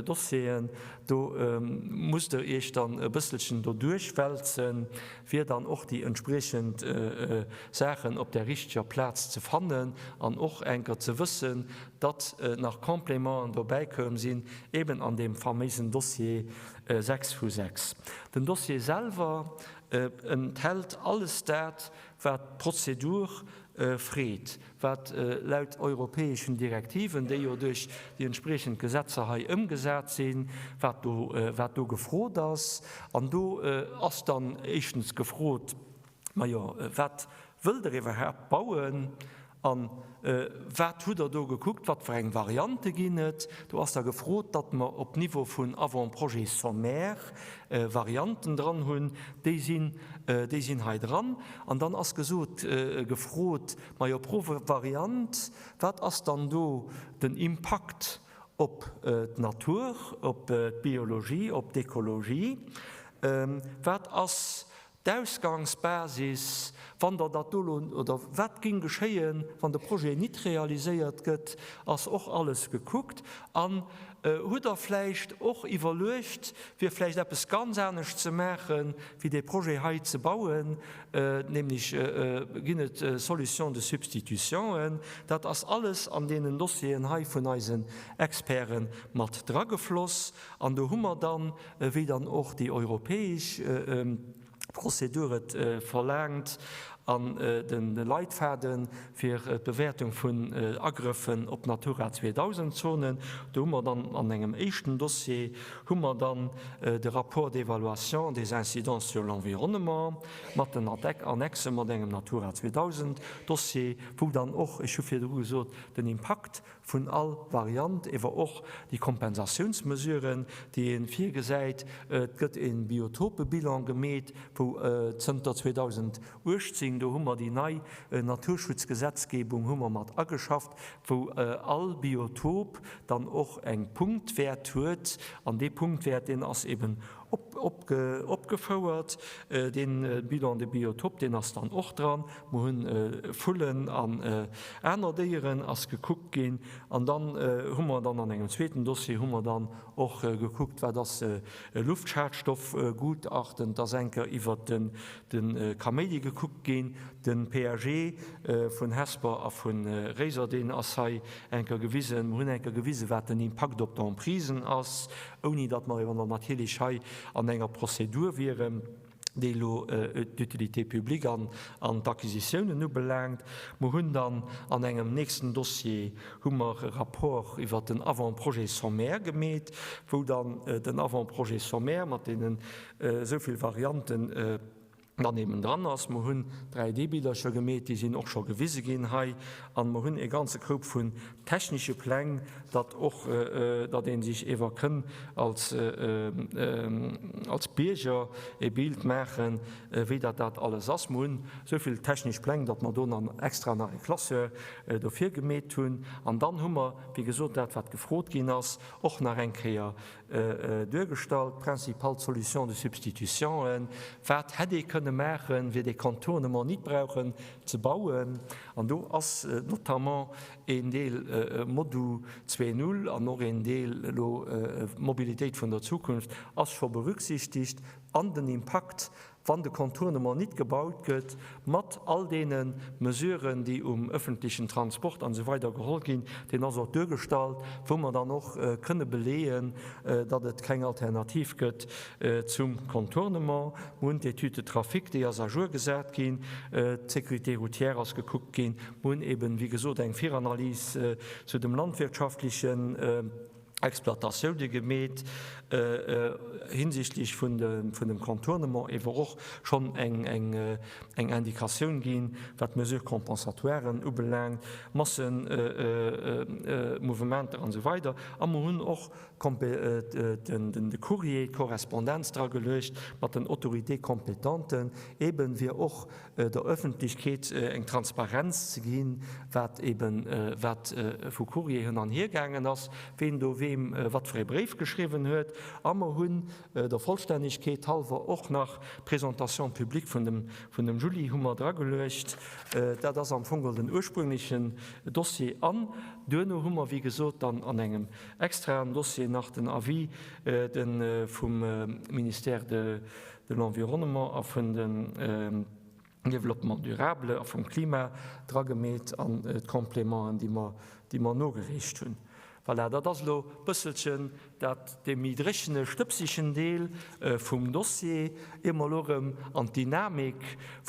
Dossieren, do musst Der Iech dann e bësselchen doduerch wälzen, fir dann och déi entspriechend Saachen op där richteger Plaz ze fannen an och enker ze wëssen, datt nach Complémenten dobäi koum sinn, eben an deem faméisen Dossier 6 vu 6. Den Dossier selwer enthält alles dat, wat d'Prozedur freet, wat laut europäeschen Direktiven, déi jo duerch déi entspriechend Gesetzer hei ëmgesat sinn, wat do, wat do gefrot ass. An do ass dann éischtens gefrot, Majo, wat wëllt Der iwwerhaapt bauen a wat hutt Der do gekuckt, wat fir eng Variante ginn et? Do ass da gefrot, datt mer op Niveau vun Avant-projet sommaire Varianten dran hunn, déi sinn, déi sinn hei dran. An dann ass gesot, gefrot, majo pro Variant, wat ass dann do den Impakt op d'Natur, op d'Biologie, op d'Ekologie? Wat ass d'Ausgangsbasis, wann Der dat do elo, oder wat géing geschéien, wann de Projet nit realiséiert gëtt, ass och alles gekuckt. An hutt Der vläicht och iwwerluecht, fir vläicht eppes ganz anescht ze maachen, wéi dee Projet hei ze bauen, nämlech ginn et Solutions de substitutionen? Dat ass alles an deenen Dossieren hei vun eisen Experte mat dragefloss. An do hu mer dann, wéi dann och déi europäesch Prozedur et verlaangt, an de Leitfaden fir d'Bewäertung vun Agrëffen op Natura 2000 Zonen, do hu mer dann an engem éischten Dossier hu mer dann de Rapport d'évaluation des incidences sur l'environnement mat den Annexen, mat engem Natura 2000 Dossier, wou dann och, ech hu virdru gesot, den Impakt vun all Variant, ewer och déi Kompensatiounsmesuren, déi ee virgesäit. Et gëtt e Biotopebilan gemeet, wou zënter 2018, do hu mer déi nei Naturschutzgesetzgebung hu mer mat ageschafft, wou all Biotop dann och eng Punktwäert huet. An dee Punktwäert, deen ass eben opgefouert. Dee Bilan de biotope, deen ass dann och dran. Mer hunn Vullen an aner Déieren ass gekuckt ginn. An dann hu mer dann an engem zweeten Dossier hu mer dann och gekuckt, wat ass Luftschadstoffgutachten. Et ass eng Kéier iwwert de Kaméidi gekuckt ginn. De PAG vun Hesper a vu Réiser, deen ass hei eng Kéier gewisen. Mer hunn eng Kéier gewisen, wat den Impakt op d'Emprisen ass, ouni datt mer ewer natierlech hei an enger Prozedur wieren, déi elo d'Utilité publique an d'Acquisitiounen ubelaangt. Mer hunn dann an engem nächsten Dossier hu mer e Rapport iwwert den Avant-projet sommaire gemeet, wou dann den Avant-projet sommaire mat deenen esou vill Varianten. Dann eben dran ass. Mer hunn 3D-Bildercher gemeet, déi sinn och scho gewise ginn hei. An mer hunn e ganze Koup vun technesche Pläng, datt och, datt ee sech ewer kënn als, als Bierger e Bild maachen, wéi datt dat alles ass. Mer hunn esou vill technesch Pläng, datt mer do nach extra nach e Classeur dofir gemeet hunn. An dann hu mer, wéi gesot, dat wat gefrot ginn ass, och nach eng Kéier duergestallt, d'principales solutions de substitution, wat hätt ee kënne maachen, fir dee Contournement nit brauchen ze bauen. An do ass notamment een Deel Modu 2.0 an och een Deel elo Mobilitéit vun der Zukunft ass scho berücksichtigt an den Impakt Wann de Contournement nit gebaut gëtt, mat all deene Mesuren, déi um öffentlichen Transport an esou weider geholl ginn, deen ass och duergestallt, wou mer dann och kënne beleeën, datt et keng Alternativ gëtt zum Contournement. Mer hunn d'Étude de trafic, déi ass à jour gesat ginn, d'Sécurité routière ass gekuckt ginn, mer hunn eben, wéi gesot, eng Viranalys zu dem landwirtschaftlichen, Exploitatioune gemeet hinsichtlech vun dem Contournement ewer och schonn eng Indikatioun ginn, wat d'Mesures compensatoiren ubelaangt, Massemouvementer an esou weider. A mer hunn och de Courrier, d'Korrespondenz drageluecht mat den Autorités compétentes, eben fir och der Öffentlechkeet eng Transparenz ze ginn, wat eben wat vu Courrier hin an hier gaangen ass, ween do weem wat fir ee Bréif geschriwwen huet. A mer hunn der Vollstännegkeet halwer och nach d'Présentation publique vun dem vun dem Juli hu mer drageluecht. Dat ass am Fong den ursprünglechen Dossier. An duerno hu mer, wéi gesot, dann an engem extraen Dossier nach den Avis de vum Ministère de de l'Environnement a vun dem Développement durable a vum Klima dragemeet an d'Complémenten, déi mer, déi mer nogereecht hunn. Voilà, dat ass elo e bësselchen dat, dee méi dréchene, stëbsegen Deel vum Dossier, ier mer elo erëm an d'Dynamik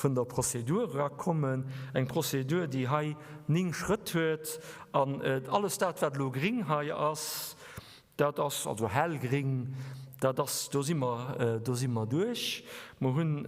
vun der Prozedur erakommen, eng Prozedur, déi hei ning Schrëtt huet an alles dat, wat elo gring hei ass, Dat ass also hellgring, dat ass, do si mer, do si mer duerch. Mer hunn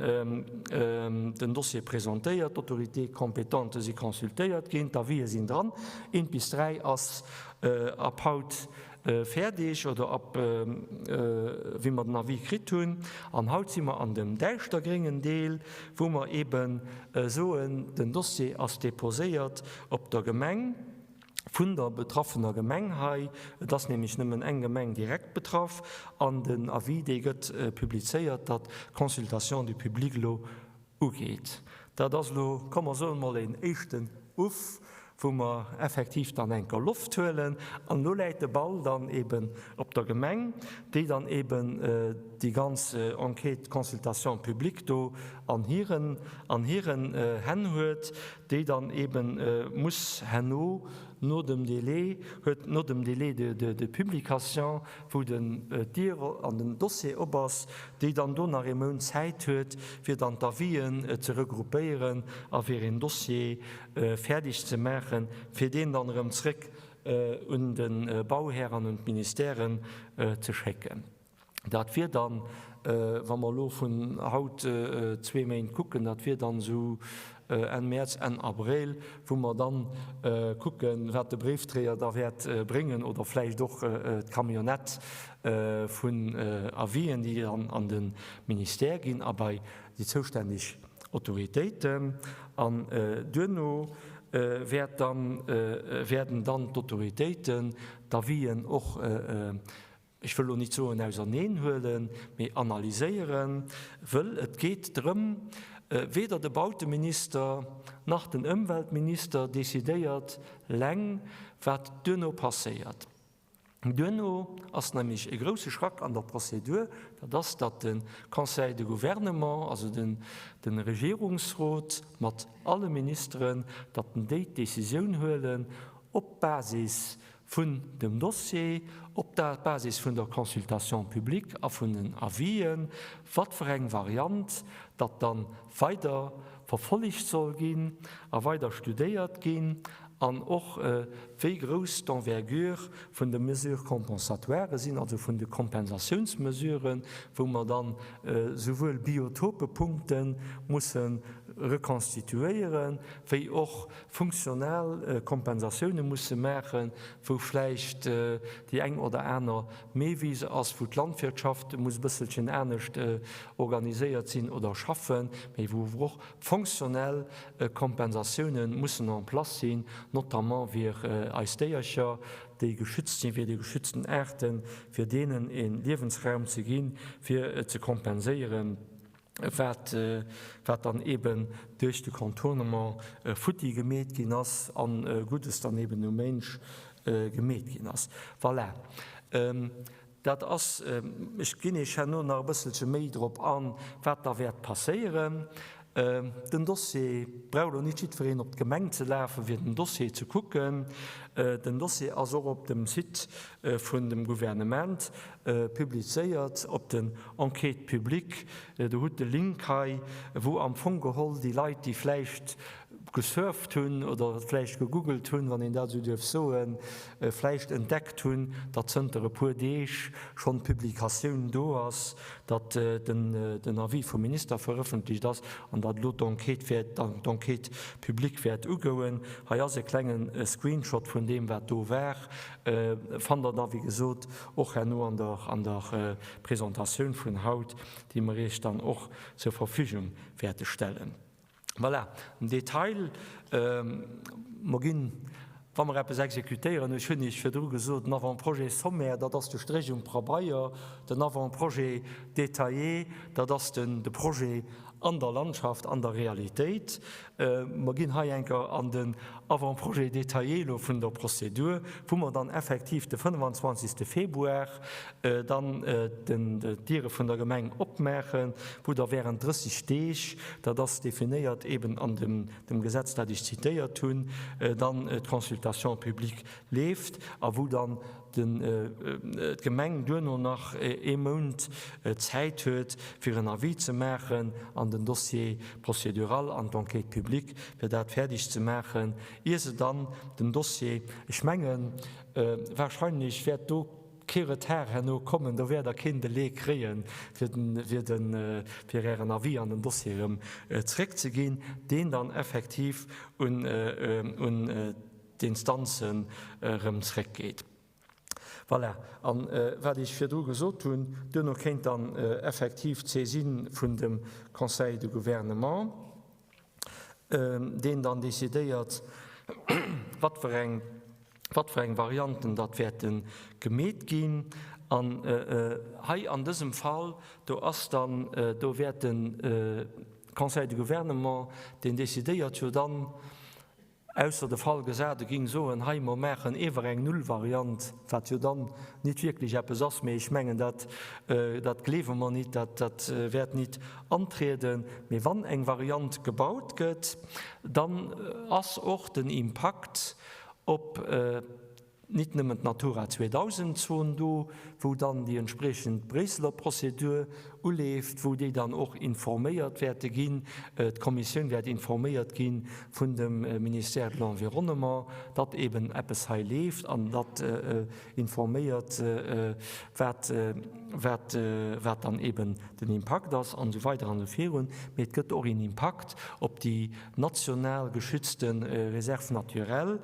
den Dossier presentéiert, d'Autorités compétentes si consultéiert ginn, d'Avisë sinn dran. Eent bis 3 ass ab haut fäerdeg oder ab wéi mer den Avis kritt hunn. An haut si mer an dem däischtergréngen Deel, wou mer eebe soen, den Dossier ass déposéiert op der Gemeng. vun der betraffener Gemeng hei, et ass nämlech nëmmen eng Gemeng direkt betraff, an den Avis, dee gëtt publizéiert, datt d'Consultation du public elo ugeet. Dat ass elo, komm mer soen emol, een éischten Uff, wou mer effektiv dann enker Loft huelen. An elo läit de Ball dann eben op der Gemeng, déi dann eben déi ganz Enquête, Consultation publique do an hiren, an hiren Hänn huet, déi dann eben muss herno no dem Délai huet, no dem Délai de, de, de publication, wou den, d'Dier an den Dossier op ass, déi dann do nach ee Mount Zäit huet, fir dann d'Avisen ze regroupéieren a fir een Dossier fäerdeg ze maachen, fir deen dann erëm zréck un de Bauhär an un d'Ministèren ze schécken. Dat wier dann, wa mer elo vun haut zwee Méint kucken, dat wier dann esou Enn Mäerz, Enn Abréil, wou mer dann kucken, wat de Bréifdréier da wäert bréngen oder vläicht och d'Camionnette vun Avisen, déi dann an de Ministère ginn a bei déi zoustänneg Autoritéiten. An duerno wäert dann, wäerten dann d'Autoritéiten d'Avisen och ech wëll elo nit soen auserneen huelen, mee analyséieren, wëll et geet drëm, weder de Bauteminister nach den Ëmweltminister decidéiert leng, wat duerno passéiert. Duerno ass nämlech e grouse Schrack an der Prozedur, dat ass, datt de Conseil de Gouvernement, also de Regierungsrot mat alle Ministeren, datt déi d'Décisioun huelen op Basis vun dem Dossier, op der Basis vun der Consultation publique a vun den Avisen, wat fir eng Variant datt dann weider verfollegt soll ginn a weider studéiert ginn. An och wéi grouss d'Envergure vun de Mesures compensatoires sinn, also vun de Kompensatiounsmesuren, wou mer dann souwuel Biotopepunkte musse rekonstituéieren, wéi och funktional Kompensatioune musse maachen, wou vläicht déi eng oder aner Méiwise ass, wou d'Landwirtschaft muss e bësselchen anescht organiséiert sinn oder schaffen, mee wou och Fonctionnel Kompensatioune mussen en place sinn, notamment fir eis Déiercher, déi geschützt sinn, fir déi geschützten Aarten, fir deenen e Liewensraum ze ginn, fir ze kompenséieren, wat wat dann eeben duerch de Contournement futti gemeet ginn ass a Guddes dann eeben um Ménsch gemeet ginn ass. Voilà. Dat ass, ech ginn Iech herno nach e bësselche méi drop an, wat da wäert passéieren. Den Dossier, brauch elo nit jiddwereen op d'Gemeng ze lafen, fir den Dossier ze kucken. Den Dossier ass och op dem Site vun dem Gouvernement publizéiert, op den Enquêtes publiques. Do hutt de Link hei, wou am Fong geholl déi Leit, déi vläicht gesurft hunn oder vläicht gegoogelt hunn, wann een dat esou duerf soen, vläicht entdeckt hunn, datt zënter e puer Deeg schonn d'Publikatioun do ass, datt den Avis vum Minister verëffentlecht ass an datt elo d'Enquête wäert, d'Enquête publique wäert ugouen. Hei ass e klenge Screenshot vun deem, wat do war. Fannt Der da, wéi gesot, och herno an der, an der Presentatioun vun haut, déi mer Iech dann och zur Verfügung wäerte stellen. Voilà, den Detail, mer ginn, wa mer eppes exekutéieren, ech hunn Iech virdru gesot, den Avant-projet sommaire, dat ass de Stréch um Prabeier, den Avant-projet détaillé, dat ass de Projet an der Landschaft, an der Realitéit. Mer ginn hei enker an den Avant-projet détaillé elo vun der Prozedur, wou mer dann effektiv de 25. Februar dann d'Diere vun der Gemeng opmaachen, wou da während 30 Deeg, dat ass definéiert eben an dem Gesetz, dat ech zitéiert hunn, dann d'Consultation publique leeft a wou dann d'Gemeng duerno nach ee Mount Zäit huet, fir en Avis ze maachen an den Dossier procédural an d'Enquête publique, fir dat fäerdeg ze maachen, ier se dann den Dossier, ech mengen, Wahrscheinlech wäert do kee Retard herno kommen, do wäert Der keen Delai kréien, fir den, fir den, fir Ären Avis an den Dossier erëm zréckzeginn, deen dann effektiv un, un d'Instanzen erëm zréckgeet. Voilà. A wat ech virdru gesot hunn, duerno kéint dann effektiv d'Saisine vun dem Conseil de Gouvernement, deen dann decidéiert, wat fir eng, wat fir eng Varianten datt wäerte gemeet ginn. An hei an dësem Fall, do ass dann, do wäert de Conseil de Gouvernement, deen decidéiert jo dann, Ausser de Fall gesat, e ging soen, hei mer maachen ewer eng Nullvariant, wat jo dann nit wierklech eppes ass, mee ech mengen dat, dat gleewe mer nit, dat, dat wäert nit antrieden. Mee wann eng Variant gebaut gëtt, dann ass och den Impakt op Nit nëmmen d'Natura 2000 Zon do, wou dann déi entspriechend Bréisseler Prozedur uleeft, wou déi dann och informéiert wäerte ginn, d'Kommissioun wäert informéiert gi vun dem Ministère de l'Environnement, datt eben eppes hei leeft an datt informéiert, wat, wat, wat dann eben den Impakt ass an esou weider an esou virun. Mee et gëtt och een Impakt op déi national geschützte Réserve naturelle.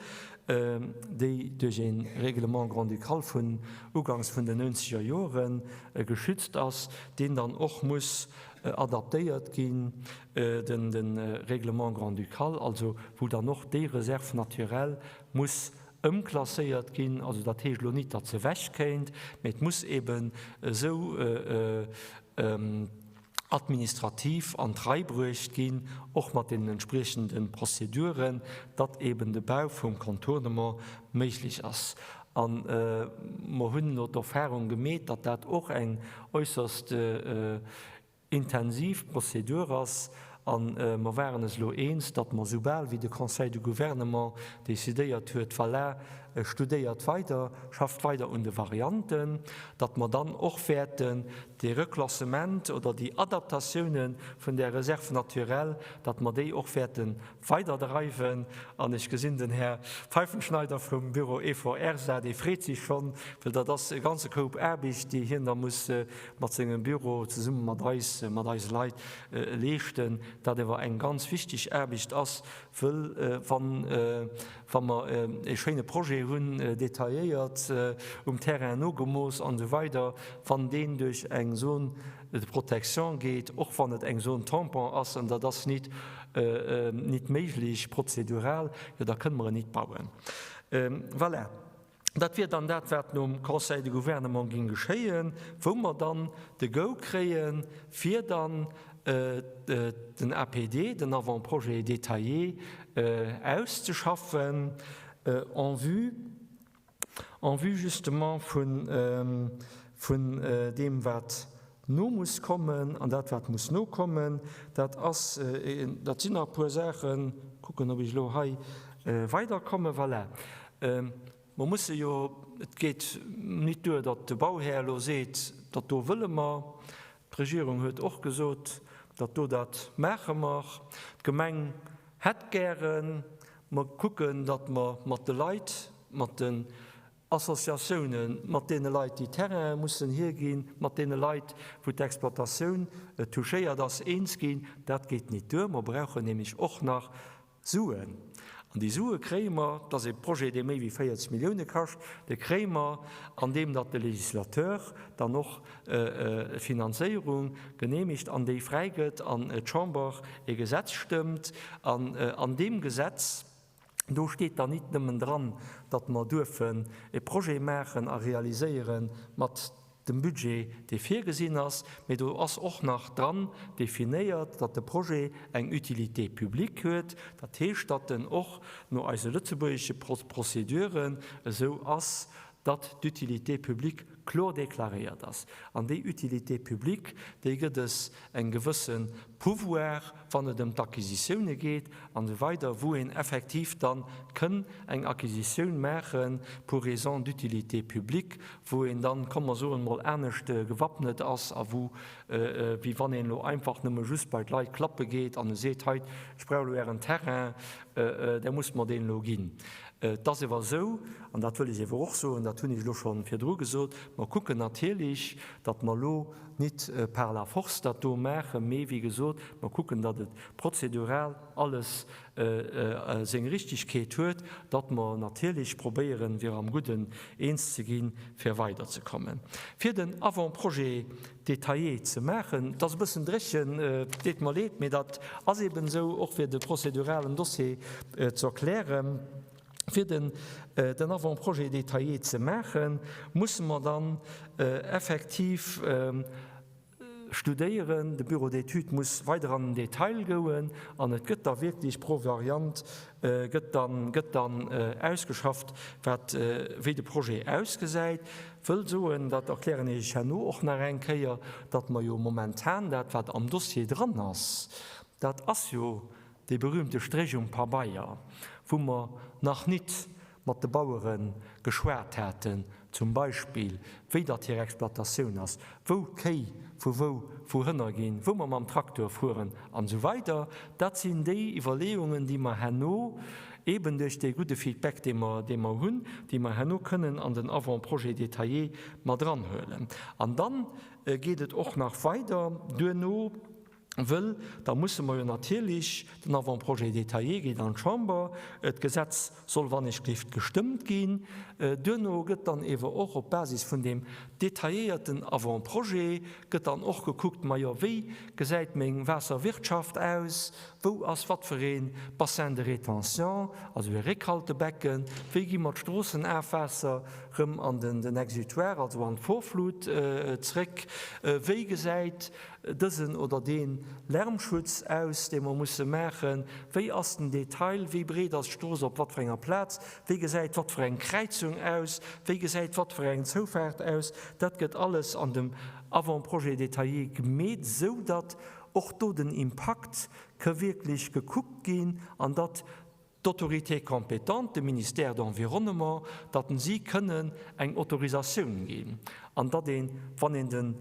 déi duerch ee Règlement grand-ducal vun ugangs vun den nönzeger Jore geschützt ass, deen dann och muss adaptéiert ginn, de Règlement grand-ducal, also wou dann och déi Réserve naturelle muss ëmklasséiert ginn. Also dat heescht elo nit, datt se ewech kéint, mä et muss eben esou administrativ an d'Rei bruecht ginn, och mat deenen entspriechende Prozeduren, datt eben de Bau vum Contournement méiglech ass. A mer hunn elo d'Erfahrung gemeet, datt dat och eng äusserst intensiv Prozedur ass. A mer waren es elo eens, datt mer, soubal wéi de Conseil de Gouvernement decidéiert huet, voilà, studéiert weider, schafft weider un de Varianten, datt mer dann och wäerten dee Reclassement oder déi Adaptatiounen vun där Réserve naturelle, datt mer déi och wäerte weiderdreiwen. An ech gesinn den Här Pfeifenschneider vum Büro EVRSA, dee freet sech schonn, well dat ass e ganze Koup Aarbecht, déi hien da muss mat sengem Büro zesumme mat eis, mat eise Leit leeschten, dat ewer eng ganz wichteg Aarbecht ass, wëll wann, wa mer e schéine Projet hunn, detailléiert um Terrain nogemooss an esou weider, wann deen duerch eng Zone de protection geet, och wann et eng Zone tampon ass, an dat ass nit, nit méiglech prozedural, jo da kënne mer en nit bauen. Voilà. Dat wier dann dat, wat nom Conseil de Gouvernement géing geschéien, wou mer dann de Go kréien, fir dann den APD, den Avant-projet détaillé, auszeschaffen en vue, en vue justement vun, vun deem, wat no muss kommen. An dat, wat muss nokommen, dat ass, dat sinn nach e puer Saachen, kucken, ob ech elo hei weiderkommen. Voilà. Mer musse jo, et geet nit duer, datt de Bauhär elo seet, dat do wëlle mer. D'Regierung huet och gesot, dat do, dat maache mer. D'Gemeng hätt gären, mer kucken, datt mer mat de Leit, mat den Associatiounen, mat deene Leit, déi Terrainen mussen hierginn, mat deene Leit, wou d'Exploitatioun touchéiert ass, eens ginn. Dat geet nit duer. Mer brauchen nämlech och nach Suen. An déi Sue kréie mer, dat ass e Projet, dee méi wéi 40 Millioune kascht, dee kréie mer, andeem datt de Législateur dann och d'Finanzéierung genehmigt an déi fräigëtt an d'Chamber e Gesetz stëmmt. An an deem Gesetz, do steet dann nit nëmmen dran, datt mer duerfen e Projet maachen a realiséiere mat dem Budget, dee virgesinn ass, mee do ass och nach dran definéiert, datt de Projet eng Utilité publique huet, dat heescht, datt en och no eise lëtzebuergesche Procéduren esou ass, datt d'Utilité publique kloer deklaréiert ass. An déi Utilité publique, déi gëtt es eng gewësse Pouvoir, wann et ëm d'Acquisitioune geet an esou weider, wou een effektiv dann kënn eng Acquisitioun maache pour raisons d'utilité publique, wou een dann, komm mer soen emol, anescht gewappnet ass a wou, wéi wann een elo einfach nëmme just bei d'Leit klappe geet an e seet, hei, ech brauch elo Ären Terrain, Der musst mer deen elo ginn. Et ass ewer esou, an dat wëll ech ewer och soen, dat hunn ech elo scho virdru gesot, mer kucken natierlech, datt mer elo nit par la force dat do maachen, mee wéi gesot, mer kucken, datt et prozedural alles seng Richtigkeet huet, datt mer natierlech probéieren, fir am Gudden eens ze ginn, fir weiderzekommen. Fir den Avant-projet détaillé ze maachen. Et ass e bëssen dréchen, et deet mer leed, mee dat ass eben esou, och fir de prozeduralen Dossier ze erklären. Fir den den Avant-projet détaillé ze maachen, musse mer dann effektiv studéieren, de Bureau d'études muss weider an den Detail gouen an et gëtt da wierklech pro Variant gëtt dann gëtt dann ausgeschafft, wat wéi de Projet ausgesäit. Wëll soen, dat erklären ech herno och nach eng Kéier, datt mer jo momentan dat, wat am Dossier dran ass, dat ass jo dee berühmte Stréch um Pabeier, wou mer nach nit mat de Bauere geschwat haten, zum Beispill wéi datt hir Exploitatioun ass, wou d'Kéi vu wou wouhënner ginn, wou mer mam Traktor fueren an esou weider. Dat sinn déi Iwwerleeungen, déi mer herno, eeben duerch dee gudde Feedback, dee mer, dee mer hunn, déi mer herno kënnen an den Avant-projet détaillé mat eranhuelen. An da geet et och nach weider duerno, wëll da musse mer jo natierlech, den Avant-projet détaillé geet an d'Chamber, d'Gesetz soll wannechgelift gestëmmt ginn. Duerno gëtt dann ewer och op Basis vun deem detailléierten Avant-projet gëtt dann och gekuckt, majo wéi gesäit meng Waasserwirtschaft aus, wou ass wat fir ee Bassin de rétention, also e Réckhaltebecken, wéi gi mer d'Stroossenafwaasser rëm an den Exutoire, also an d'Vorflut zréck, wéi gesäit dësen oder dee Lärmschutz aus, dee mer musse maachen, wéi ass den Detail, wéi breet ass d'Strooss op wat fir enger Plaz, wéi gesäit wat fir eng Kräizung aus, wéi gesäit wat fir eng Zoufaart aus, dat gëtt alles an dem Avant-projet détaillé gemeet, esou datt och do den Impakt ka wierklech gekuckt ginn an datt. d'Autorité compétente, de Ministère de l'Environnement, datt si kënnen eng Autorisatioun ginn an datt een, wann een den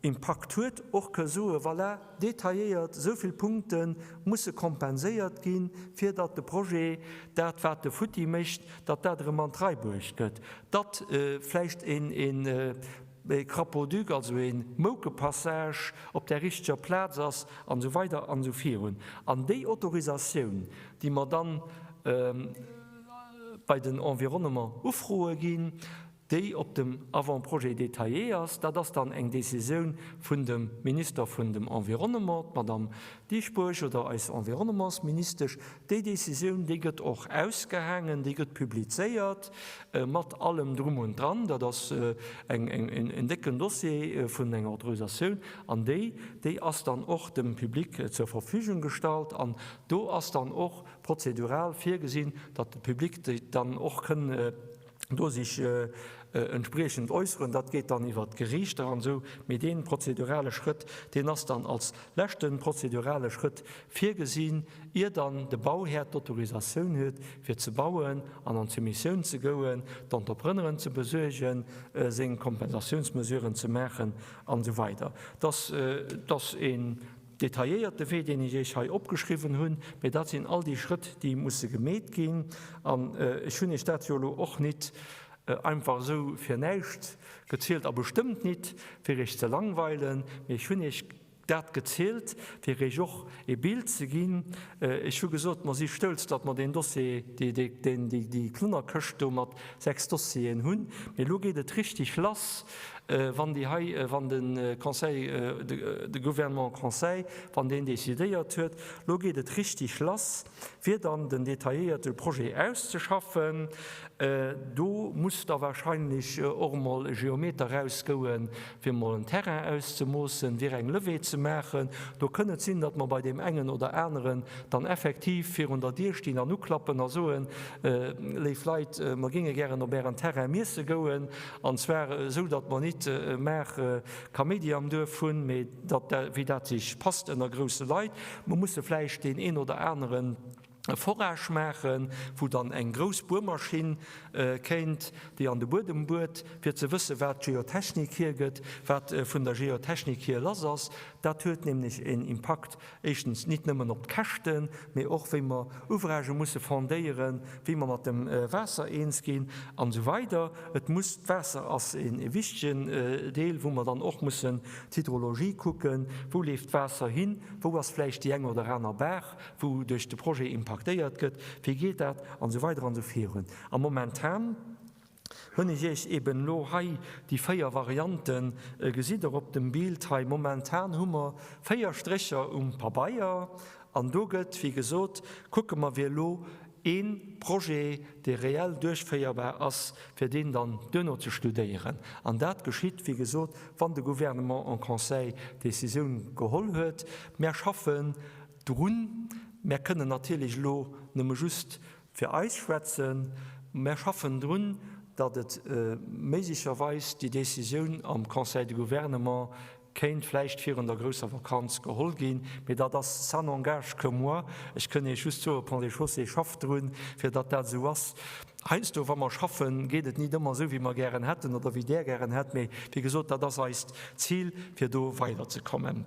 Impakt huet, och ka soe voilà, detailléiert, esou vill Punkte musse kompenséiert ginn, fir datt de Projet, dat wat de futti mécht, datt dat erëm an d'Rei bruecht gëtt, datt vläicht een Crapaud-Duc, also ee Moukepassage op där richteger Plaz ass an esou weider an esou virun. An déi Autorisatioun, déi mer dann bei den Environnement ufroe ginn, déi op dem Avant-projet détaillé ass, dat ass dann eng Décisioun vun dem Minister vun dem Environnement, d'Madame Dieschbourg oder eis Environnementsministesch. Déi Décisioun, déi gëtt och ausgehaangen, déi gëtt publizéiert mat allem drum und dran. Dat ass en décken Dossier vun enger Autorisatioun an déi, déi ass dann och dem Public zur Verfügung gestallt an do ass dann och prozedural virgesinn, datt de Public déi dann och kënn do sech entspriechend äusseren. Dat geet dann iwwert d'Geriichter an esou, mee dee prozedurale Schrëtt, deen ass dann als leschte prozedurale Schrëtt virgesinn, ier dann de Bauhär d'Autorisatioun huet, fir ze bauen an an d'Soumissioun ze gouen, d'Entrepreneuren ze besuergen, seng Kompensatiounsmesuren ze maachen an esou weider. Dat ass een detailléierte Wee, deen ech Iech hei opgeschriwwen hunn, mee dat sinn all déi Schrëtt, déi musse gemeet ginn. An ech hunn Iech dat jo elo och nit einfach esou fir näischt gezielt a bestëmmt nit, fir Iech ze langweilen, mee ech hunn Iech dat gezielt, fir Iech och e Bild ze ginn. Ech hu gesot, mer si stolz, datt mer deen Dossier, déi Klunnerkëscht do mat 6 Dossieren hunn, mee elo geet et richtig lass. Wann déi hei, wann de Conseil, de Gouvernement Conseil, wann deen decidéiert huet, lo geet et richtig lass, fir dann den detailléierte Projet auszeschaffen, do muss da wahrscheinlech och emol e Geometer rausgouen, fir emol en Terrain auszemoossen, fir eng Levée ze maachen. Do kënn et sinn, datt mer bei deem engen oder aneren dann effektiv virun der Dier stinn an uklappen a soen, Léif Leit, mer géinge gären op Ären Terrain miesse gouen. An zwar esou, datt mer nit maach Kaméidi am Duerf hunn, mee datt, wéi dat sech passt ënner grousse Leit, mer musse vläicht deen een oder aneren Forage maachen, wou dann eng grouss Buermaschinn kéint, déi an de Buedem buert, fir ze wësse wat d'Geotechnik hiergëtt, wat vun der Geotechnik hier lass ass. Dat huet nämlech een Impakt Éischtens nit nëmmen op d'Käschten, mee och wéi mer Ouvragë musse fondéieren, wéi mer mat dem Waasser eens ginn an esou weider. Et muss, d'Waasser ass e wichtegen Deel, wou mer dann och mussen d'Hydrologie kucken, wou leeft d'Waasser hin, wou ass vläicht déi eng oder aner Baach, wou duerch de Projet impaktéiert gëtt, wéi geet dat an esou weider an esou virun. A momentan hunn ech Iech eben elo hei déi 4 Varianten, gesitt Der op dem Bild hei. Momentan hu mer 4 Strécher um Pabeier an do gëtt, wéi gesot, kucke mer fir elo ee Projet, dee reell duerchféierbar ass, fir deen dann duerno ze studéieren. An dat geschitt, wéi gesot, wann de Gouvernement en Conseil d'Décisioun geholl huet. Mär schaffen drun. Mär kënnen natierlech elo nëmme just Fir eis schwätzen. Mär schaffen drun, datt et méiglecherweis déi Décisioun am Conseil de Gouvernement kéint vläicht virun der grousser Vakanz geholl ginn. Mee dat ass, ça n'engage que moi. Ech kënn Iech just soen, Ponts et Chaussées schafft drun, fir datt dat esou ass. Heiansdo, wa mer schaffen, geet et nit ëmmer esou, wéi mer gären hätten oder wéi Där gären hätt. Mee wéi gesot, dat ass eist Zil, fir do weiderzekommen.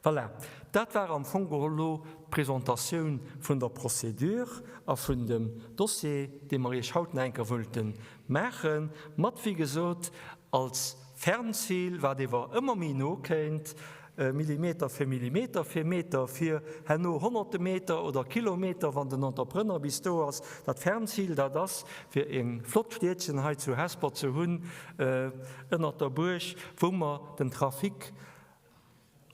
Voilà, dat war am Fong geholl elo d'Presentatioun vun der Procédure a vun dem Dossier, dee mer Iech haut nach eng Kéier wëllten maachen, mat, wéi gesot, als Fernzil, wat ewer ëmmer méi no kéint, Millimeter fir Millimeter fir Meter fir herno Honnerte Meter oder Kilometer, wann den Entrepreneur bis do ass. Dat Fernzil, dat ass, fir e flott Stiedchen hei zu Hesper ze hunn, ënnert der Buerg, wou mer den Trafic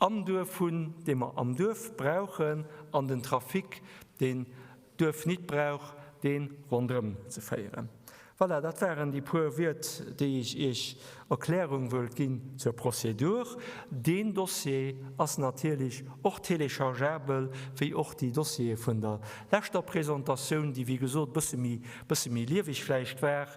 Am Duerf hunn, dee mer am Duerf brauchen, an den Trafic, deen d'Duerf nit brauch, dee ronderëm ze féieren. Voilà, dat waren déi puer Wiert, déi ech Iech Erklärung wëllt ginn zur Prozedur. Deen Dossier ass natierlech och téléchargeabel, wéi och déi Dossiere vun der leschter Presentatioun, déi wéi gesot bësse méi, bësse méi lieweg vläicht war.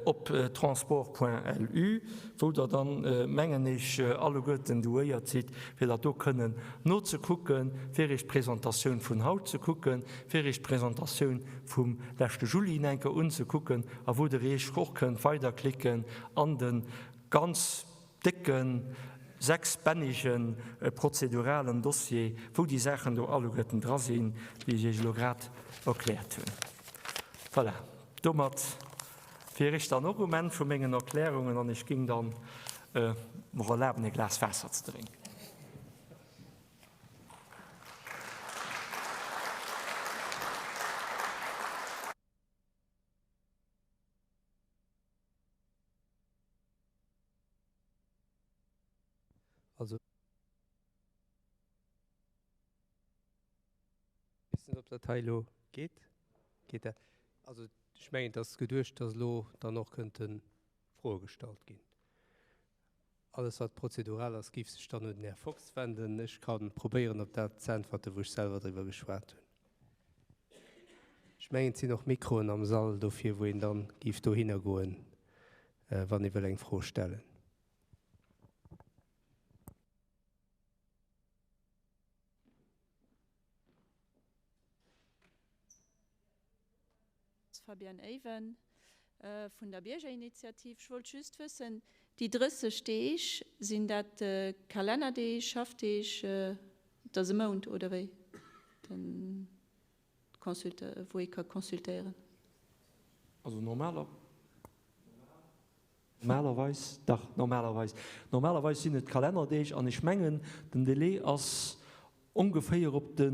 Op transport.lu, wou Der dann, mengen ech, alleguerten douéiert sidd, fir dat do kënnen nozekucken, fir Iech d'Presentatioun vun haut ze kucken, fir Iech d'Presentatioun vum leschte Juli enker unzekucken a wou Der Iech och kënnt weiderklicken an de ganz décken, sechsbännige prozeduralen Dossier, wou déi Saachen do alleguerten dra sinn, déi ech Iech elo grad erkläert hunn. Voilà, domat wier ech dann och um Enn vu mengen Erklärungen an ech géing dann mer erlaben, e Glas Waasser ze drénken. Also weess net, ob dat hei elo geet. Geet dat? Also ech mengen, et ass geduecht, datt elo dann och kënnte Froe gestallt ginn. Alles wat prozedural ass, géif sech dann un den Här Fox wenden. Ech ka probéieren, op dat ze äntwerten, wou ech selwer driwwer geschwat hunn. Ech mengen, et sinn och Mikroen am Sall dofir, wou een dann géif dohinner goen, wann ee wëll eng Fro stellen. Fabienne Aven vun der Biergerinitiativ. Ech wollt just wëssen, déi 30 Deeg, sinn dat Kalennerdeeg, Schaffdeeg, et ass e Mount oder wéi, den Consulte, wou ee ka consultéieren? Also normaler, normalerweis, dach, normalerweis, normalerweis sinn et Kalennerdeeg an ech mengen, den Délai ass Ongeféier op de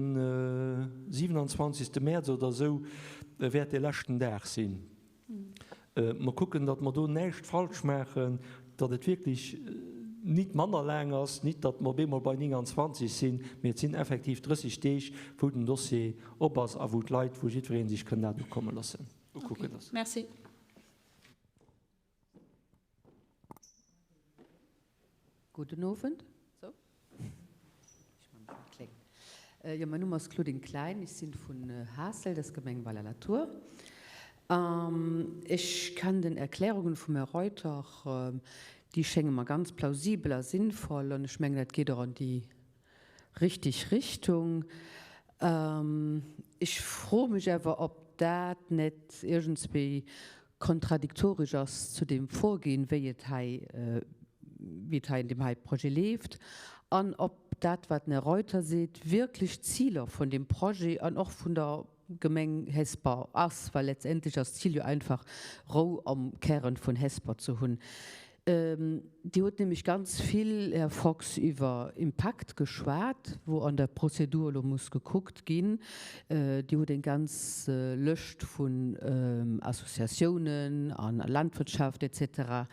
27. Mäerz oder esou wäert dee leschten Dag sinn. Mer kucken, datt mer do näischt falsch maachen, datt et wierklech nit manner laang ass, nit datt mer op eemol bei 29 sinn, mee et sinn effektiv 30 Deeg, wou den Dossier op ass a wou d'Leit, wou jiddweree sech kënn dat ukomme loossen, ukucke loossen. Merci. Gudden Owend. Sou. Ech man mech méi kléng. Jo, mäin Numm ass Claudine Klein, ech sinn vun Haassel, dat ass Gemeng Weiler-la-Tour. Ech kann den Erklärungen vum Här Reuter, déi schénge mer ganz plausibel a sinnvoll an ech mengen dat geet och an déi richtig Richtung. Ech froe mech awer, ob dat net iergendswéi kontradiktoresch ass zu deem Vorgehen, wéi et hei, wéi et hei an deem hei Projet leeft, an ob dat, wat den Här Reuter seet, wierklech d'Ziler vun deem Projet an och vun der Gemeng Hesper ass, well letztendlech ass d'Zil jo einfach, Rou am Kären vun Hesper ze hunn. Dir hutt nämlech ganz vill, Här Fox, iwwer Impakt geschwat, wou an der Prozedur elo muss gekuckt ginn. Dir hutt eng ganz Lëscht vun Associatiounen a Landwirtschaft et cetera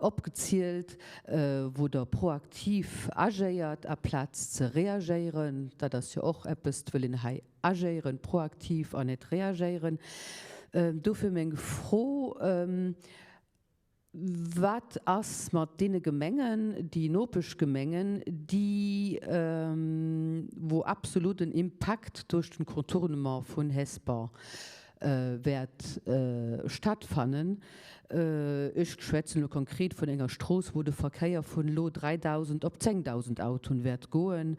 opgezielt, wou Der proaktiv agéiert aplaz ze reagéieren. Dat ass jo och eppes, et wëll een hei agéieren, proaktiv an net reagéieren. Dofir meng Fro, Wat ass mat deene Gemengen, déi Nopeschgemengen, déi, wou absolut en Impakt duerch den Contournement vun Hesper wäert stattfannen? Ech schwätzen elo konkret vun enger Strooss, wou de Verkéier vun elo 3.000 op 10.000 Autoen wäert goen.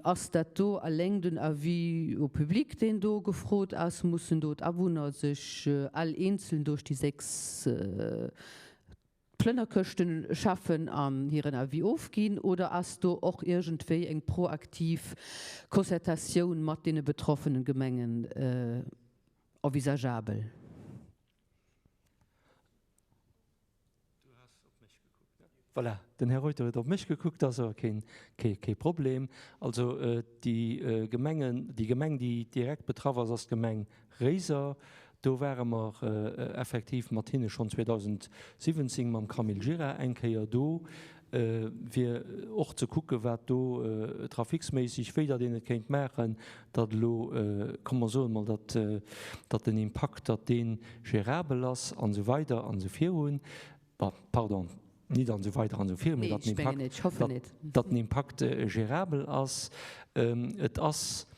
Ass dat do alleng den Avis au public, deen do gefrot ass? Mussen do d'Awunner sech all eenzeln duerch déi 6 Plënnerkëschten schaffen an hiren Avis ofginn? Oder ass do och iergendwéi eng proaktiv Concertatioun mat deene betroffenen Gemengen envisageabel? Du has op mech gekuckt, ne? Voilà, den Här Reuter huet op mech gekuckt, dat ass awer keen, kee, kee Problem. Also déi Gemengen, déi Gemeng, déi direkt betraff ass, ass d'Gemeng Réiser. Do ware mer effektiv mat hinne schonn 2017 mam Camille Gira eng Kéier do, fir och ze kucken, wat do traficsméisseg, wéi datt een et kéint maachen, datt elo, komm mer soen emol, datt, datt den Impakt, datt dee gérabel ass an esou weider an esou virun, pardon, nit an esou weider an esou virun, mee datt den Impakt, datt den Impakt gérabel ass. Et ass.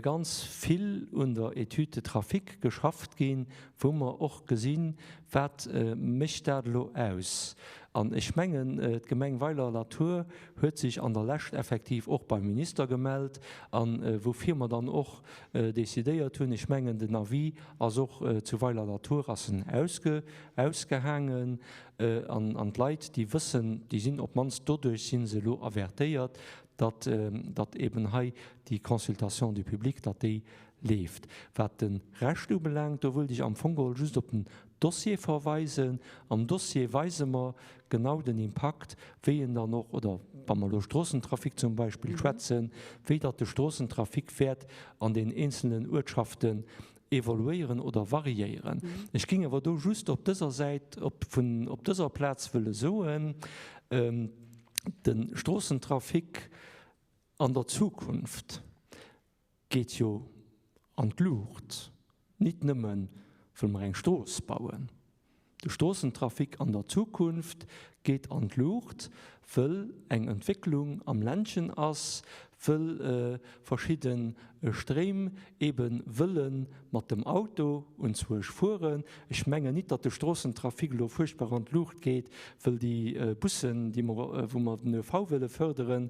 ganz vill un der Étude de trafic geschafft ginn, wou mer och gesinn, wat mécht dat elo aus. An ech mengen, d'Gemeng Weiler-la-Tour huet sech an der Lescht effektiv och beim Minister gemellt, a woufir mer dann och decidéiert hunn, ech mengen, den Avis ass och zu Weiler-la-Tour ass en ausgehaangen, an d'Leit, déi wëssen, déi sinn op d'mannst doduerch si se elo avertéiert, datt, datt eben hei déi Consultation du public, datt déi leeft. Wat de Rescht ubelaangt, do wëllt ech am Fong geholl just op den Dossier verweisen. Am Dossier weise mer genau den Impakt, wéi en dann och, oder wa mer elo Stroossentrafic zum Beispill schwätzen, wéi datt de Stroossentrafic wäert an den eenzelnen Uertschaften evoluéieren oder variéieren. Ech géing awer do just op dëser Säit, op vun, op dëser Plaz wëlle soen, De Stroossentrafic an der Zukunft geet jo an d'Luucht, nit nëmmen, wëll mer eng Strooss bauen. De Stroossentrafic an der Zukunft geet an d'Luucht, wëll eng Entwécklung am Ländchen ass, wëll verschidde Stréim ebe wëlle mat dem Auto unzwuesch fueren. Ech mengen nit, datt de Stroossentrafic elo fuerchtbar an d'Luucht geet, wëll déi Bussen, déi mer, wou mer den ÖV wëlle fërderen,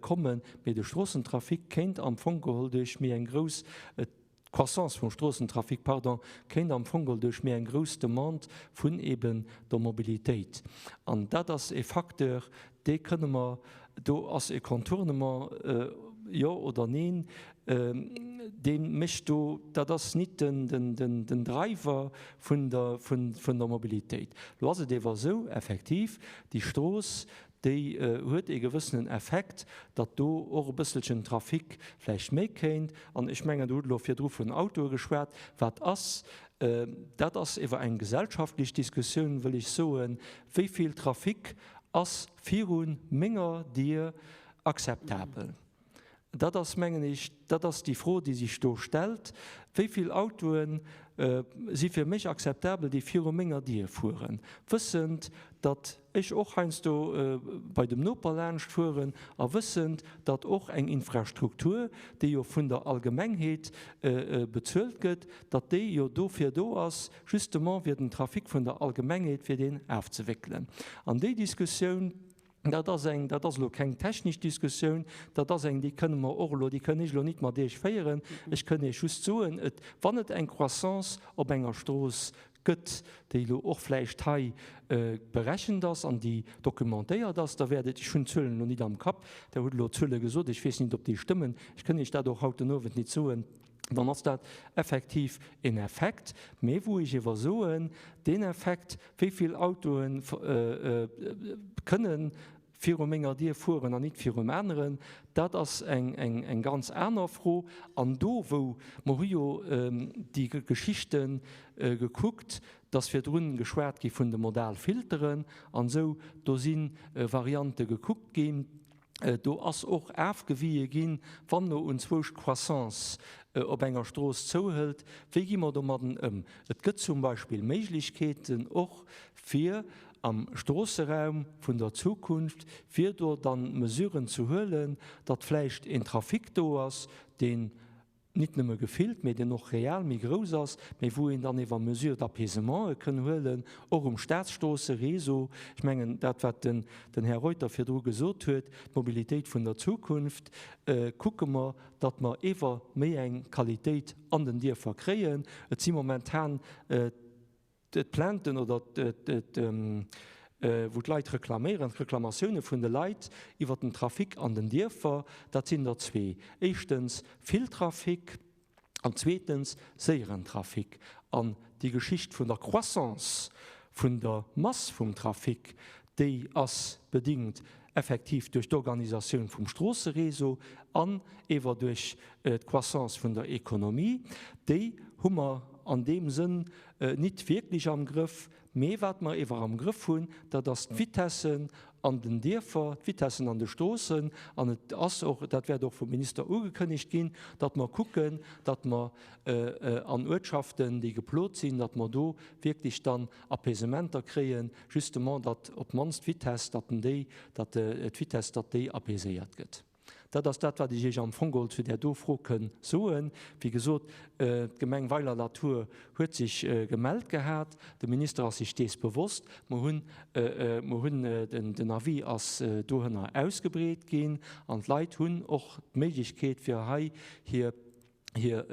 kommen, mee de Stroossentrafic kéint am Fong geholl duerch méi eng grouss, d'Croissance vum Stroossentrafic, pardon, kéint am Fong geholl duerch méi eng grouss Demande vun eben der Mobilitéit. An dat ass e Facteur, dee kënne mer, do ass e Contournement, jo oder neen, dee mécht do, dat ass nit den Driver vun der Mobilitéit. Lo ass et ewer esou, effektiv, déi Strooss, déi huet ee gewëssenen Effekt, datt do och e bësselchen Trafic vläicht méi kéint. An ech mengen, Der hutt elo virdru vun Autoe geschwat. Wat ass, dat ass ewer eng gesellschaftlech Diskussioun, wëll ech soen, wéi vill Trafic ass viru menger Dier akzeptabel? Dat ass, mengen ech, dat ass déi Fro, déi sech do stellt. Wéi vill Autoe si fir mech akzeptabel, déi viru menger Dier fueren, wëssend, datt ech och heiansdo bei dem Noper laanscht fueren a wëssend, datt och eng Infrastruktur, déi jo vun der Allgemengheet bezuelt gëtt, datt déi jo dofir do ass, justement fir den Trafic vun der Allgemengheet, fir deen afzewéckelen. An déi Diskussioun, dat ass eng, dat ass elo keng technesch Diskussioun, dat ass eng, déi kënne mer och elo, déi kënn ech elo nit mat Iech féieren. Ech kënn Iech just soen, et, wann et eng Croissance op enger Strooss gëtt, déi elo och vläicht hei berechent ass an déi documentéiert ass, da wäert et, ech hunn d'Zuelen elo nit am Kapp, Der hutt elo Zuele gesot, ech weess nit, ob déi stëmmen, ech kënn Iech dat och haut den Owend nit soen, dann ass dat effektiv en Effekt, mee wou ech ewer soen, deen Effekt, wéi vill Autoe kënnen viru menger Dier fueren an nit virum aneren, dat ass eng ganz aner Fro. An do wou, mer hu jo déi Geschichte gekuckt, et ass virdrun geschwat gi vun de Modalfilteren an esou, do si Variante gekuckt ginn, Do ass och afgewie ginn, wann elo unzwousch d'Croissance op enger Strooss zouhëlt, wéi gi mer domadden ëm? Et gëtt zum Beispill Méiglechkeeten och fir am Stroosseraum vun der Zukunft, fir do dann Mesuren ze huelen, datt vläicht een Trafic do ass, deen nit nëmme gefillt, mee deen och real méi grouss ass, mee wou een dann ewer Mesures d'apaisement kënn huelen, och um Staatsstroosse-Réseau. Ech mengen, dat wat den Här Reuter virdru gesot huet, d'Mobilitéit vun der Zukunft, kucke mer, datt mer ewer méi eng Qualitéit an den Dierfer kréien. Et si momentan D'Plainten oder wou d'Leit reklaméieren, d'Reklamatioune vun de Leit iwwer den Trafic an den Dierfer, dat sinn der zwee. Éischtens vill Trafic an zweetens séieren Trafic. An déi Geschicht vun der Croissance vun der Mass vum Trafic, déi ass bedingt effektiv duerch d'Organisatioun vum Stroosseréseau an ewer duerch d'Croissance vun der Ekonomie. Déi hu mer an deem Sënn nit wierklech am Grëff. Mee wat mer ewer am Grëff hunn, dat ass d'Vitessen an den Dierfer, d'Vitessen an de Stroossen. An et ass och, dat wäert och vum Minister ugekënnegt ginn, datt mer kucken, datt mer an Uertschaften, déi geplot sinn, datt mer do wierklech dann Apaisementer kréien, justement, datt op d'mannst d'Vitesse, datt en déi, datt d'Vitesse, datt déi apaiséiert gëtt. Dat ass dat, wat ech Iech am Fong geholl zu där do Fro kënn soen. Wéi gesot, d'Gemeng Weiler-la-Tour huet sech gemellt gehat. De Minister ass sech dees bewosst. Mer hunn, mer hunn, den Avis ass dohënner ausgebreet ginn an d'Leit hunn och d'Méiglechkeet, fir hei hir, hir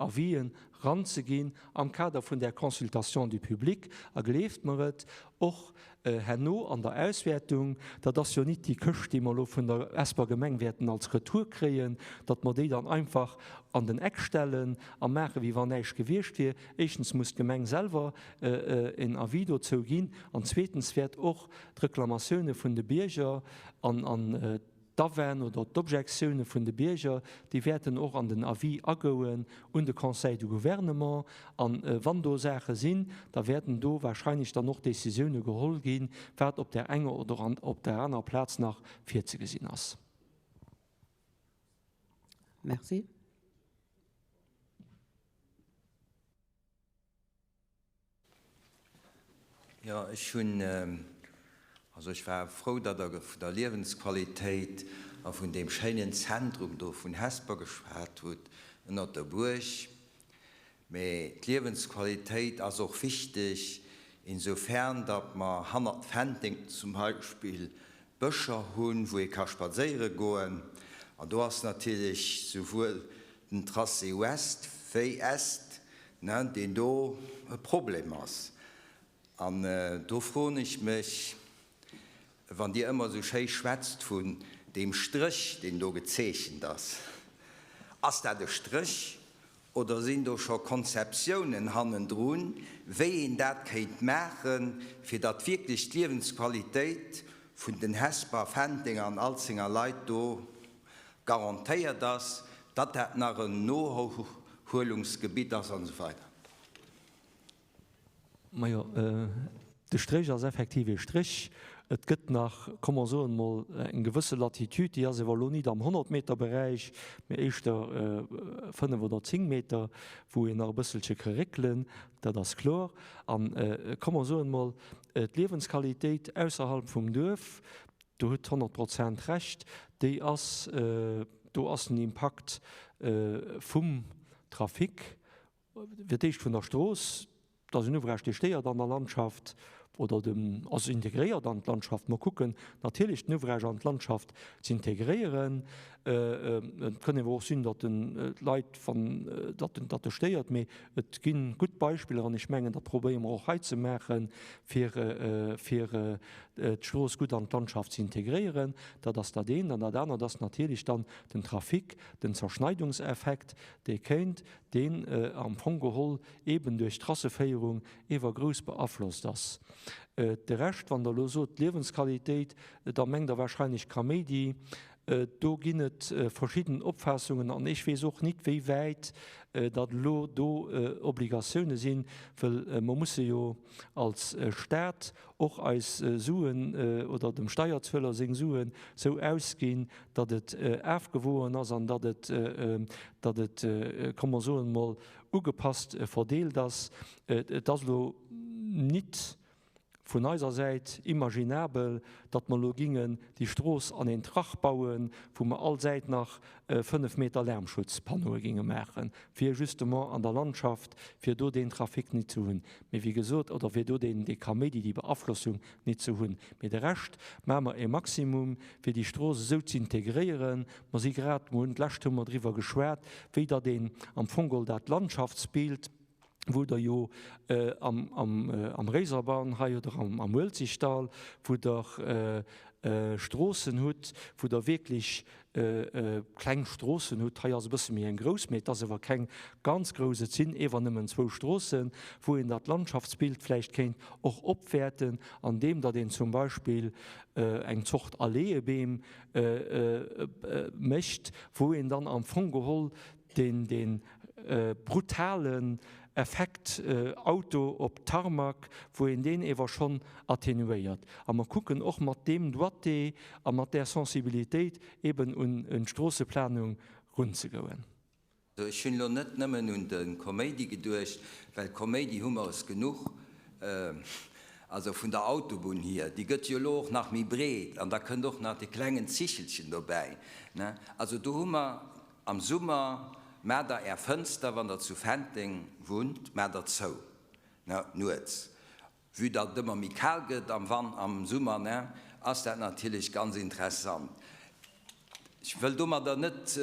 Avisen ranzeginn am Kader vun där Consultation du public. A gleeft mer et, och herno an der Auswäertung, dat ass jo nit déi Këscht, déi mer elo vun der Esper Gemeng wäerten als Retour kréien, datt mer déi dann einfach an den Eck stellen a maachen, wéi wann näischt gewiescht wier. Éischtens muss d'Gemeng selwer en Avis dozou ginn an zweetens wäert och d'Reklamatioune vun de Bierger an D'Awänn oder d'Objektioune vun de Bierger, déi wäerten och an den Avis agouen un de Conseil de Gouvernement. A wann do Saache sinn, da wäerten do wahrscheinlech dann och Décisioune geholl ginn, wat op där enger oder op där anerer Plaz nach virzegesinn ass. Merci. Jo, ech hunn, also ech war frou, datt Der vun der Liewensqualitéit a vun deem schéinen Zentrum do vun Hesper geschwat hutt, ënnert der Buerg. Mä d'Liewensqualitéit ass och wichteg insofern, datt mer hannert Fenteng zum Beispill Bëscher hunn, wou ee ka spadséiere goen. An do ass natierlech souwuel den Tracé Ouest wéi Est, ne, deen do e Problem ass. An do froen ech mech, wann Dir ëmmer esou schéi schwätzt vun deem Stréch, deen do gezeechent ass, ass dat e Stréch oder sinn do scho Konzeptiounen hannendrun, wéi een dat kéint maachen, fir datt wierklech d'Liewensqualitéit vun den Hesper, Fentenger an Alzenger Leit do garantéiert ass, datt dat nach en Nohuelungsgebitt ass an esou weider. Majo, de Stréch ass effektiv ee Stréch. Et gëtt nach, komm mer soen emol, eng gewësse Latitude, déi ass ewer elo nit am Honnertmeterberäich, mee éischter 5 oder 10 Meter, wou een nach e bësselche ka réckelen, dat ass kloer. An, komm mer soen emol, d'Liewensqualitéit ausserhalb vum Duerf, Do hutt 100 Prozent Recht, déi ass, do ass den Impakt vum Trafic, fir d'éischt vun der Strooss, dat ass en Ouvrage, dee stéiert an der Landschaft oder dem ass integréiert an d'Landschaft. Mer kucken natierlech den Ouvrage an d'Landschaft z'integréieren. Et kënn ewer och sinn, datt en d'Leit, wann, datt en, datt e stéiert, mee et gi gutt Beispiller an ech mengen, dat probéiere mer och hei ze maachen, fir, fir d'Strooss gutt an d'Landschaft ze integréieren. Dat ass dat eent. An dat anert ass natierlech dann den Trafic, den Zerschneidungseffekt, dee kéint, deen am Fong geholl eeben duerch d'Trasseféierung ewer grouss beaflosst ass. De Rescht, wann Der elo sot d'Liewensqualitéit, da mengt Der wahrscheinlech Kaméidi. Do ginn et verschidden Opfaassungen an ech weess och nit, wéi wäit datt elo do Obligatioune sinn, wëll mer musse jo als Stat och eis Suen oder dem Steierzueler seng Suen esou ausginn, datt et afgewoen ass an datt et, datt et, komm mer soen emol, ugepasst verdeelt ass. Et ass elo nit vun eiser Säit imaginabel, datt mer elo gingen déi Strooss an een Trach bauen, wou mer all Säit nach 5 Meter Lärmschutzpannoe ginge maachen, fir justement an der Landschaft, fir do deen Trafic nit ze hunn. Mee wéi gesot, oder fir do deen, dee Kaméidi, déi Beaflossung nit ze hunn. Mee de Rescht maache mer e Maximum, fir déi Strooss esou z'integréieren. Mer si grad, mer hunn d'lescht hu mer driwwer geschwat, wéi datt een am Fong geholl dat Landschaftsbild, wou Der jo am Réiserbann hei oder am Uelzechtdall, wou Der Stroossen hutt, wou Der wierklech kleng Stroossen hutt, hei ass e bësse méi eng grouss, mee et ass ewer keng ganz grouss, et sinn ewer nëmmen zwou Stroossen, wou een dat Landschaftsbild vläicht kéint och opwäerten, andeem datt een zum Beispill eng Zort Alléebeem mécht, wou een dann am Fong geholl deen brutalen Effekt Auto op Tarmac, wou een deen ewer schonn atténuéiert. A mer kucken och mat deem Doigté a mat där Sensibilitéit eben un d'Stroosseplanung runzegoen. Ech hunn elo net nëmmen un de Koméidi geduecht, well Koméidi hu mer es genuch. Also vun der Autobunn hier, déi gëtt jo elo och nach méi breet an da kënnt och nach dee klengen Zichelchen dobäi, ne. Also do hu mer am Summer, maacht Der Är Fënster, wann Der zu Fenteng wunnt, maacht Der zou, ne, nuets. Vue datt et ëmmer méi kal gëtt am Wann, am Summer, ne, ass dat natierlech ganz interessant. Ech wëll domadder net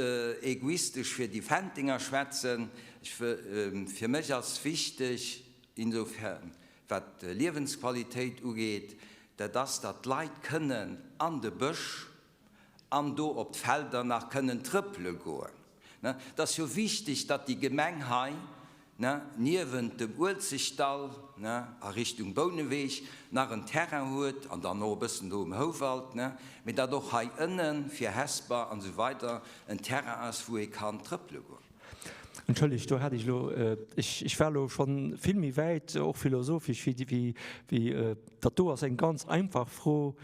egoistesch fir déi Fentenger schwätzen. Ech wëll, fir mech ass wichteg, insofern wat d'Liewensqualitéit ugeet, dat ass, datt d'Leit kënnen an de Bësch an do op d'Felder nach kënnen trëppele goen. Et ass jo wichteg, datt déi Gemeng hei niewent dem Uelzechtdall a Richtung Bouneweg nach en Terrain huet an dann och e bëssen do um Houwald, mee datt och hei ënne fir Hesper an esou weider en Terrain ass, wou ee kann trëppele goen. Entschëllegt, do hat ech elo, ech war elo scho vill méi wäit, och philosophesch, wéi wéi dat do ass eng ganz einfach Fro.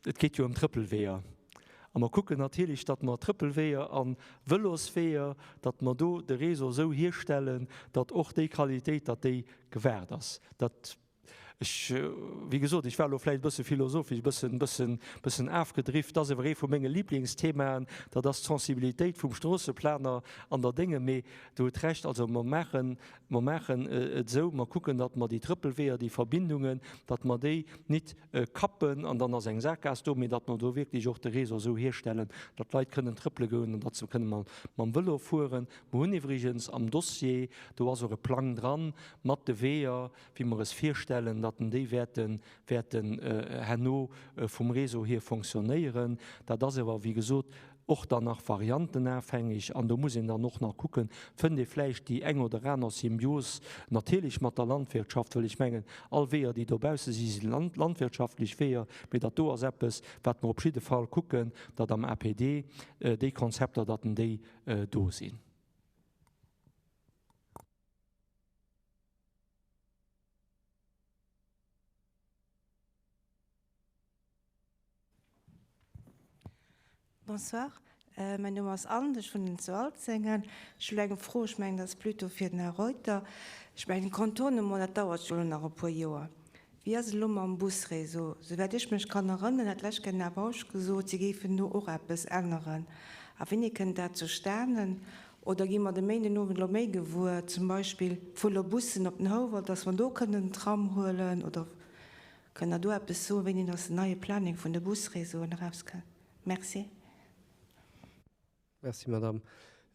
Et geet jo ëm Trëppelweeër. A mer kucken natierlech, datt mer Trëppelweeër a Vëlosweeër, datt mer do de Réseau esou hierstellen, datt och déi Qualitéit, datt déi gewaart ass. Dat, ech, wéi gesot, ech war elo vläicht e bësse philosophesch, e bëssen, bëssen, bëssen afgedrift. Dat ass awer ee vu menge Liblingsthemaen, dat ass d'Sensibilitéit vum Stroosseplaner an der Dénge. Mee Der hutt Recht, also mer maachen, mer maachen et esou, mer kucken, datt mer déi Trëppelweeër, déi Verbindungen, datt mer déi nit kappen an dann ass eng Saakgaass do, mee datt mer do wierklech och de Réseau esou hierstellen, datt d'Leit kënnen trëppele goen an datt se kënne mam Vëlo fueren. Mer hunn iwwregens am Dossier, do ass och e Plang dran mat de Weeër, wéi mer es virstellen, datt en déi wäerten, wäerten herno vum Réseau hier fonctionnéieren. Dat ass awer, wéi gesot, och dann nach variantenafhängig an do muss een dann och nach kucken, fënnt ee vläicht déi eng oder aner Symbios natierlech mat der Landwirtschaft, well ech mengen, all Weeër, déi dobausse si, si landwirtschaftlech Weeër, mee dat do ass eppes, wat mer op jidde Fall kucken, datt am APD déi Konzepter, datt en déi do sinn. Bonsoir, mäin Numm ass Anne, ech wunnen zu Alzéngen. Ech hu eng Fro, ech mengen dat ass plutôt fir den Här Reuter. Ech mengen den Contournement, dat dauert jo elo nach e puer Joer. Wéi ass et elo mam Busréseau? Souwäit ech mech kann erënneren, hat d'lescht Kéier den Här Bausch gesot, si géifen do och eppes änneren. A wéini kënnt dat zustanen? Oder gi mer de Méindenowend elo méi gewuer, zum Beispill vu lo Bussen op den Houwald, dass mer do kënnen den Tram huelen? Oder Kënnt Der do eppes soen, wéini dass den neie Planning vun de Busréseauen erauskënnt? Merci. Merci, Madame.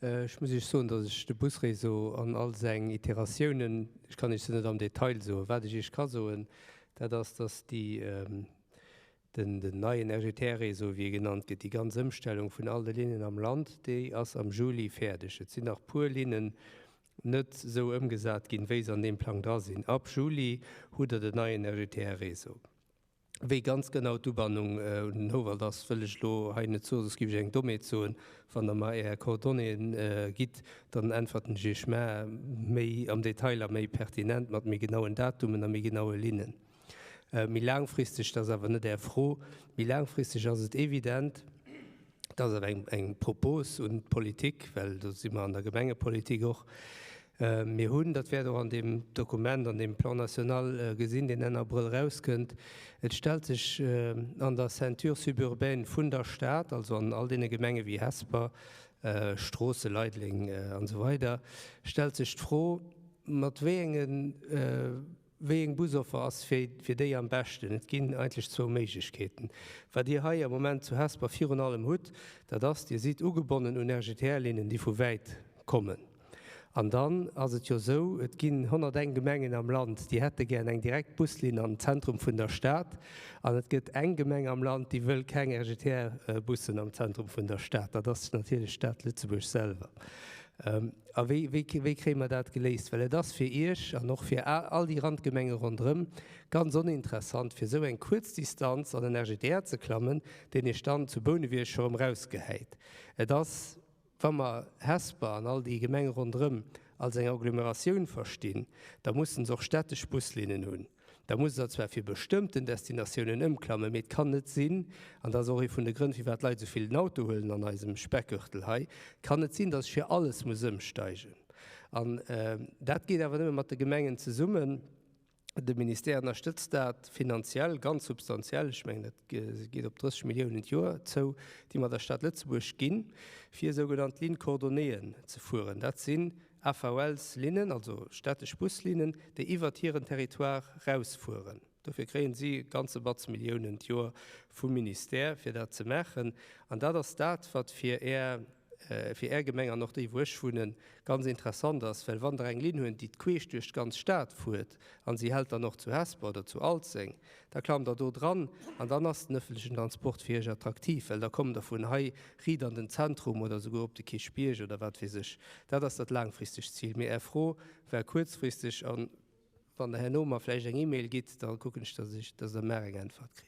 Ech muss Iech soen, dass ech de Busréseau an all seng Iteratiounen, ech kann Iech se net am Detail soen. Wat ech Iech ka soen, dat ass, dass déi, den, den neien RGTR-Réseau, wéi e genannt gëtt, déi ganz Ëmstellung vun all de Linnen am Land, déi ass am Juli fäerdeg. Et sinn nach puer Linnen, net esou ëmgesat ginn, wéi se an deem Plang dra sinn. Ab Juli hutt Der den neien RGTR-Réseau. Wéi ganz genau d'Ubannung un den Houwald ass, wëll ech elo hei net soen, soss géif ech eng Dommheet soen. Wann Der mer Är Coordonnéeën gitt, dann äntwerten ech Iech mä méi am Detail a méi pertinent mat méi genauen Datumen a méi genaue Linnen. Méi laangfristeg, dat ass awer net Är Fro, méi laangfristeg ass et evident, dat ass awer eng Propos un d'Politik, well do si mer an der Gemengepolitik och, mir hunn, dat wäert och an deem Dokument, an deem Plan national gesinn, deen Enn Abrëll erauskënnt, et stellt sech an der Ceinture suburbaine vun der Stad, also an all deene Gemenge wéi Hesper, Stroossen, Leideleng an esou weider, stellt sech d'Fro, mat wéi engen, Wéi eng Busoffer ass fir déi am beschten? Et ginn eigentlech zwou Méiglechkeeten. Wat Dir hei am Moment zu Hesper virun allem hutt, dat ass, Dir sidd ugebonnen un RGTR-Linnen, déi vu wäit kommen. An dann ass et jo esou, et ginn 101 Gemengen am Land, déi hätte gär eng direkt Buslinn an den Zentrum vun der Stad. An et gëtt eng Gemeng am Land, déi wëll keng RGTR-Bussen am Zentrum vun der Stad. Dat ass natierlech d'Stad Lëtzebuerg selwer. A wéi, wéi, wéi kréie mer dat geléist? Well et ass fir Iech an och fir all déi Randgemenge ronderëm ganz oninteressant, fir esou eng kuerz Distanz an en RGTR ze klammen, deen Iech dann zu Bouneweg scho erëm erausgehäit. Et ass, wa mer Hesper an all déi Gemenge ronderëm als eng Agglomeratioun verstinn, da mussen se och städtesch Buslinnen hunn. Da musst Der zwar fir bestëmmten Destinatiounen ëmklammen, mee et kann net sinn, an dat ass och ee vun de Grënn, firwat d'Leit esou vill den Auto huelen an eisem Speckgürtel hei, et kann net sinn, datt ech fir alles muss ëmsteigen. An dat geet awer nëmme mat de Gemengen zesummen. De Ministère ënnerstëtzt dat finanziell ganz substantiell, ech mengen dat geet op 30 Milliounen d'Joer zou, déi mer der Stad Lëtzebuerg ginn, fir sougenannt Lignes coordonnéeën ze fueren. Dat sinn AVLs-Linnen, also städtesch Buslinnen, déi iwwert hiren Territoire rausfueren. Dofir kréien si e ganze Batz Milliounen d'Joer vum Ministère, fir dat ze maachen. An dat ass dat, wat fir Är, fir Är Gemeng an och déi, wou ech wunnen, ganz interessant ass. Well wann Der eng Linn huet, déi queesch duerch d'ganz Stad fuert, an si hält dann och zu Hesper oder zu Alzeng, da klammt Der do dran an dann ass den ëffentlechen Transport fir Iech attraktiv, well da kommt Der vun hei riit an den Zentrum oder souguer op de Kierchbierg oder wat weess ech. Dat ass dat laangfristegt Zil. Mee Är Fro war kuerzfristeg an Wann Der herno mer vläicht eng E-Mail gitt, da kucken ech, dass ech, dass Der mar eng Äntwert kritt.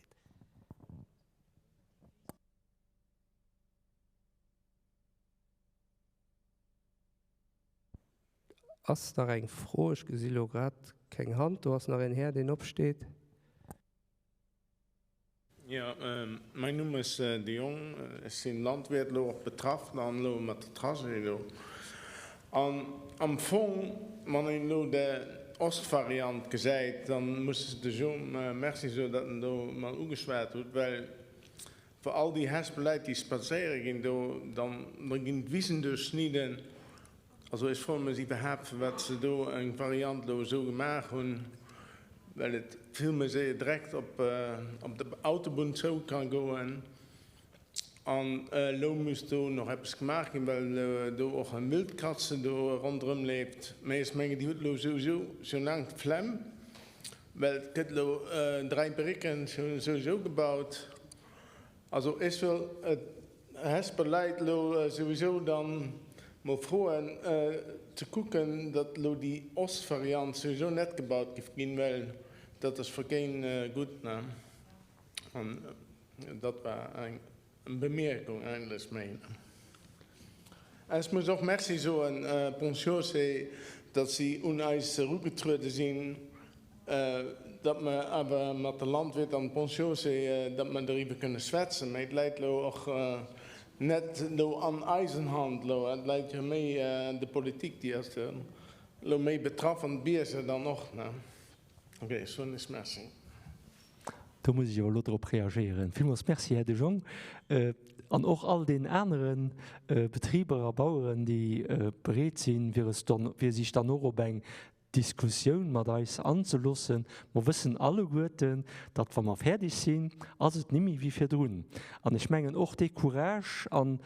Ass nach eng Fro? Ech gesi lo grad keng Hand. Do ass nach een Här, deen opsteet. Jo, mäin Numm ass De Jong. Ech sinn Landwirt, elo och betraff an elo mat de Trajet elo. An am Fong, wann een elo de Ostvariant gesäit, dann muss ech de Jo Merci soen, datt en do mol ugeschwat huet, well fir all déi Hesper Läit, déi spadséiere ginn do, dann ginn d'Wisen duerchschnidden. Also ech froe mech iwwerhaapt firwat se do eng Variant elo esou gemaach hunn, well et vill méi séier direkt op op der Autobunn zou ka goen. An elo muss do nach eppes gemaach ginn, well do och eng Wildkatze do ronderëm leeft. Mee ech mengen déi huet elo souwisou schon laang d'Flemm, well et gëtt elo 3 Brécken souwisou gebaut. Also ech wëll et Hesper Läit elo souwisou dann mol froen ze kucken, datt elo déi Ostvariant souwisou net gebaut giff ginn, well dat ass fir keen gutt, ne? An dat war eng Bemierkung eigentlech méi. Ech muss och Merci soen Ponts Chaussées, datt si un eis erugetruede sinn, datt mer awer mat de Landwirt an Ponts Chaussées, datt mer doriwwer kënne schwätzen. Mä et läit elo och net elo an eisen Hand elo, et läit jo méi un de Politik, déi ass elo méi betraff an d'Bierger dann och. Ok, ech soen lech Merci. Do muss ech awer elo drop reagéieren. Villmools Merci, Här De Jong, an och all deenen anere Betriber a Baueren, déi bereet sinn, fir sech dann och op eng Diskussioun mat eis anzeloossen. Mer wëssen alleguerten, datt wa mer fäerdeg sinn, ass et nimmi wéi virdrun. An ech mengen och dee Courage an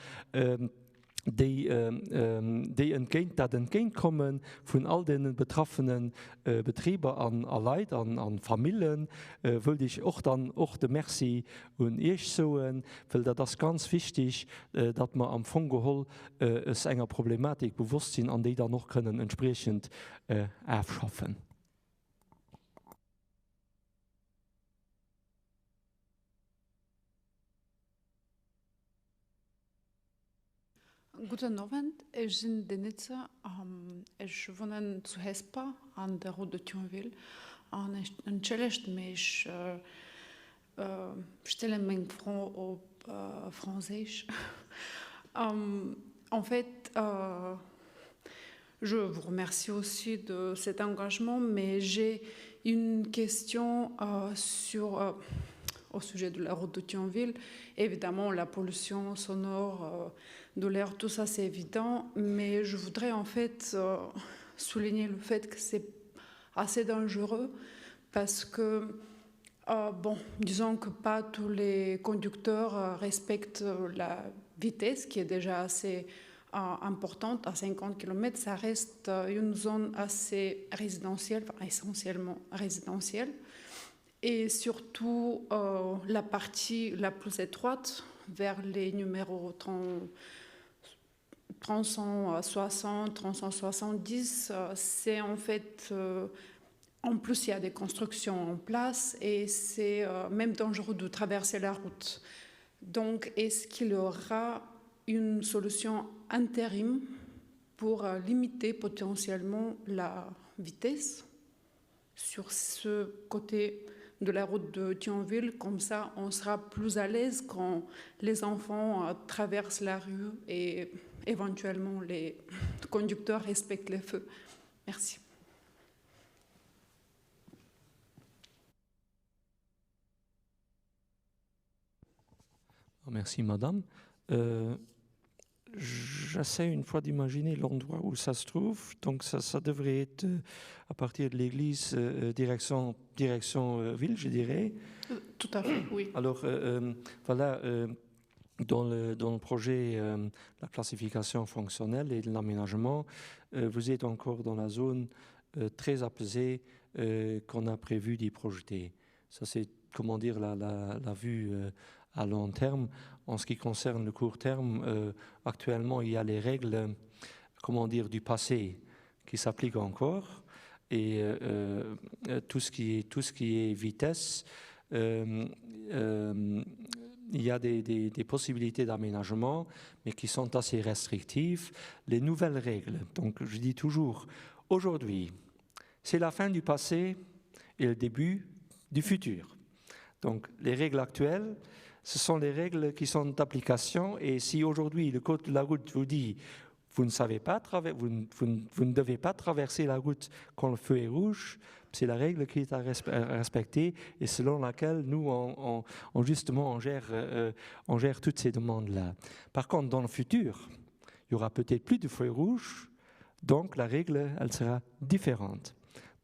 déi, déi entgéint, dat Entgéintkomme vun all deene betraffene Betriber an a Leit an a Famillen, wëllt ech och dann och de Merci un Iech soen, well dat ass ganz wichtig, datt mer am Fong geholl es enger Problematik bewosst sinn an déi dann och kënnen entspriechend afschaffen. Gudden Owend, ech sinn d'Denitsa, ech wunnen zu Hesper an der Route de Thionville an ech entschëllegt mee ech stelle meng Fro op Franséisch. En fait, je vous remercie aussi de cet engagement mais j'ai une question sur au sujet de la route de Thionville. Évidemment, la pollution sonore de l'air, tout ça c'est évident, mais je voudrais en fait souligner le fait que c'est assez dangereux parce que euh, bon, disons que pas tous les conducteurs respectent la vitesse qui est déjà assez euh, importante à 50 km, ça reste une zone assez résidentielle, enfin, essentiellement résidentielle et surtout euh, la partie la plus étroite vers les numéros 30, 360 370 c'est en fait euh, en plus il y a des constructions en place et c'est euh, même dangereux de traverser la route donc est-ce qu'il y aura une solution intérim pour euh, limiter potentiellement la vitesse sur ce côté de la route de Thionville comme ça on sera plus à l'aise quand les enfants euh, traversent la rue et éventuellement les conducteurs respectent les feux merci. Merci, Madame. J'essaie une fois d'imaginer l'endroit où ça se trouve. Donc ça, ça devrait être euh, à partir de l'église euh, direction, direction euh, ville, je dirais. Tout à fait, oui. Alors euh, euh, voilà, euh, dans, le, dans le projet euh, la classification fonctionnelle et de l'aménagement, euh, vous êtes encore dans la zone euh, très apaisée euh, qu'on a prévu d'y projeter. Ça c'est comment dire la, la, la vue euh, à long terme. En ce qui concerne le court terme, euh, actuellement il y a les règles comment dire, du passé qui s'appliquent encore et euh, euh, tout, ce qui est, tout ce qui est vitesse, euh, euh, il y a des, des, des possibilités d'aménagement, mais qui sont assez restrictives. Les nouvelles règles, donc je dis toujours, aujourd'hui, c'est la fin du passé et le début du futur. Donc les règles actuelles, ce sont les règles qui sont d'application et si aujourd'hui le code de la route vous dit vous ne savez pas vous, vous, vous ne devez pas traverser la route quand le feu est rouge, c'est la règle qui est à, respe à respecter et selon laquelle nous on, on, on justement on gère, euh, on gère toutes ces demandes là. Par contre dans le futur, il y aura peut-être plus de feu rouge, donc la règle elle sera différente.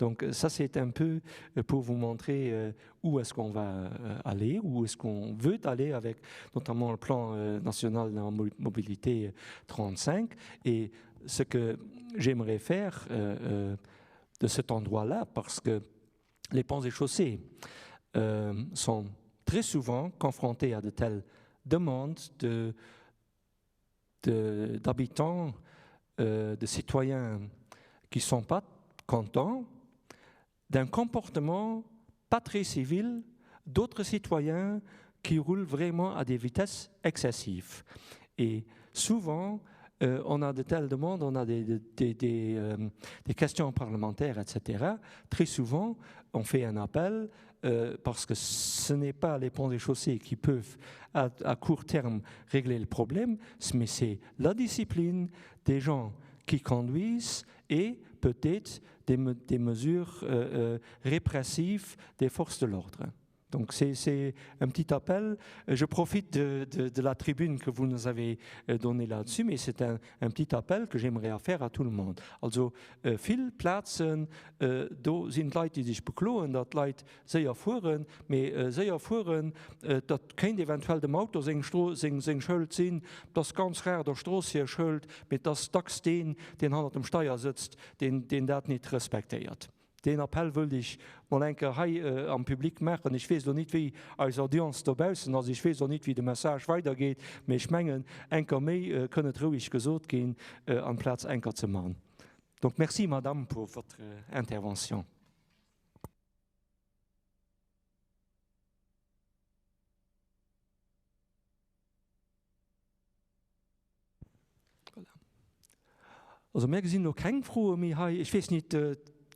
Donc ça c'est un peu euh, pour vous montrer euh, où est-ce qu'on va euh, aller, où est-ce qu'on veut aller avec notamment le plan national de la mobilité 35 et ce que j'aimerais faire de cet endroit-là parce que les ponts et chaussées sont très souvent confrontés à de telles demandes de d'habitants, de, de citoyens qui ne sont pas contents d'un comportement pas très civil d'autres citoyens qui roulent vraiment à des vitesses excessives. Et souvent, euh, on a de telles demandes, on a des, des, des, des, euh, des questions parlementaires, etc. Très souvent, on fait un appel euh, parce que ce n'est pas les ponts et chaussées qui peuvent à, à court terme régler le problème, mais c'est la discipline des gens qui conduisent et peut-être des, me des mesures euh, euh, répressives des forces de l'ordre. Donc c'est un petit appel. Je profite de, de, de la tribune que vous nous avez euh, donnée là-dessus, mais c'est un, un petit appel que j'aimerais faire à tout le monde. Also äh, vill Plazen äh, do sinn d'Leit, déi sech bekloen, datt d'Leit séier fueren, mee äh, séier fueren, äh, dat kéint eventuell dem Auto seng, Stro seng, seng Schëld sinn, dat ass ganz rar der Strooss hir Schëld, mee et ass dacks deen, deen hannert dem Steier sëtzt, deen, deen dat nit respektéiert. Deen Appell wëllt ech mol eng Kéier hei am Public maachen. Ech weess elo nit, wéi eis Audience dobaussen ass, ech weess och nit, wéi de Message weidergeet, mee ech mengen, eng Kéier méi kënn et roueg gesot ginn, amplaz eng Kéier ze man. Donc merci, Madame, pour votre intervention. Also mär gesinn elo keng Froe méi hei. Ech weess nit,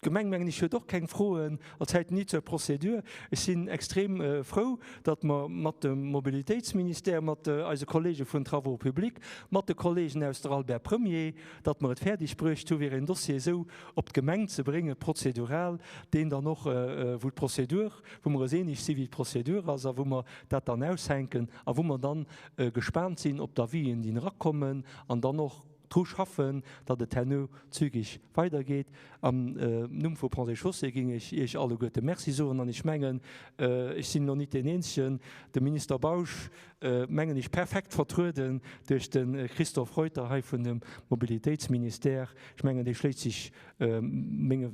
d'Gemeng, mengen ech, huet och keng Froen als hätt nit zur Procédure. Ech sinn extrem frou, datt mer mat dem Mobilitéitsministère, mat eise Kollege vun Travaux publics, mat de Kollegen aus der Albert Premier, datt mer et fäerdeg bruecht hu fir een Dossier esou op d'Gemeng ze bréngen, prozedural, deen dann och, wou d'Prozedur, wou mer eis eeneg si wéi d'Prozedur ass a wou mer dat dann aushänken a wou mer dann gespaant sinn op d'Avisen, déi erakommen an dann och dru schaffen, datt et herno zügig weidergeet. Am Numm vu Ponts et Chaussées géing ech Iech alleguerte Merci soen an ech mengen, ech sinn elo nit deen Eenzegen, de Minister Bausch, mengen ech, perfekt vertrueden duerch de Christophe Reuter hei vun dem Mobilitéitsministère. Ech mengen, dee schléisst sech menge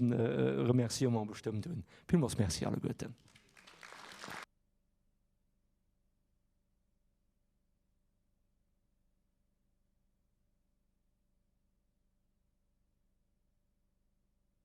Remerciement bestëmmt un. Villmools Merci alleguerten.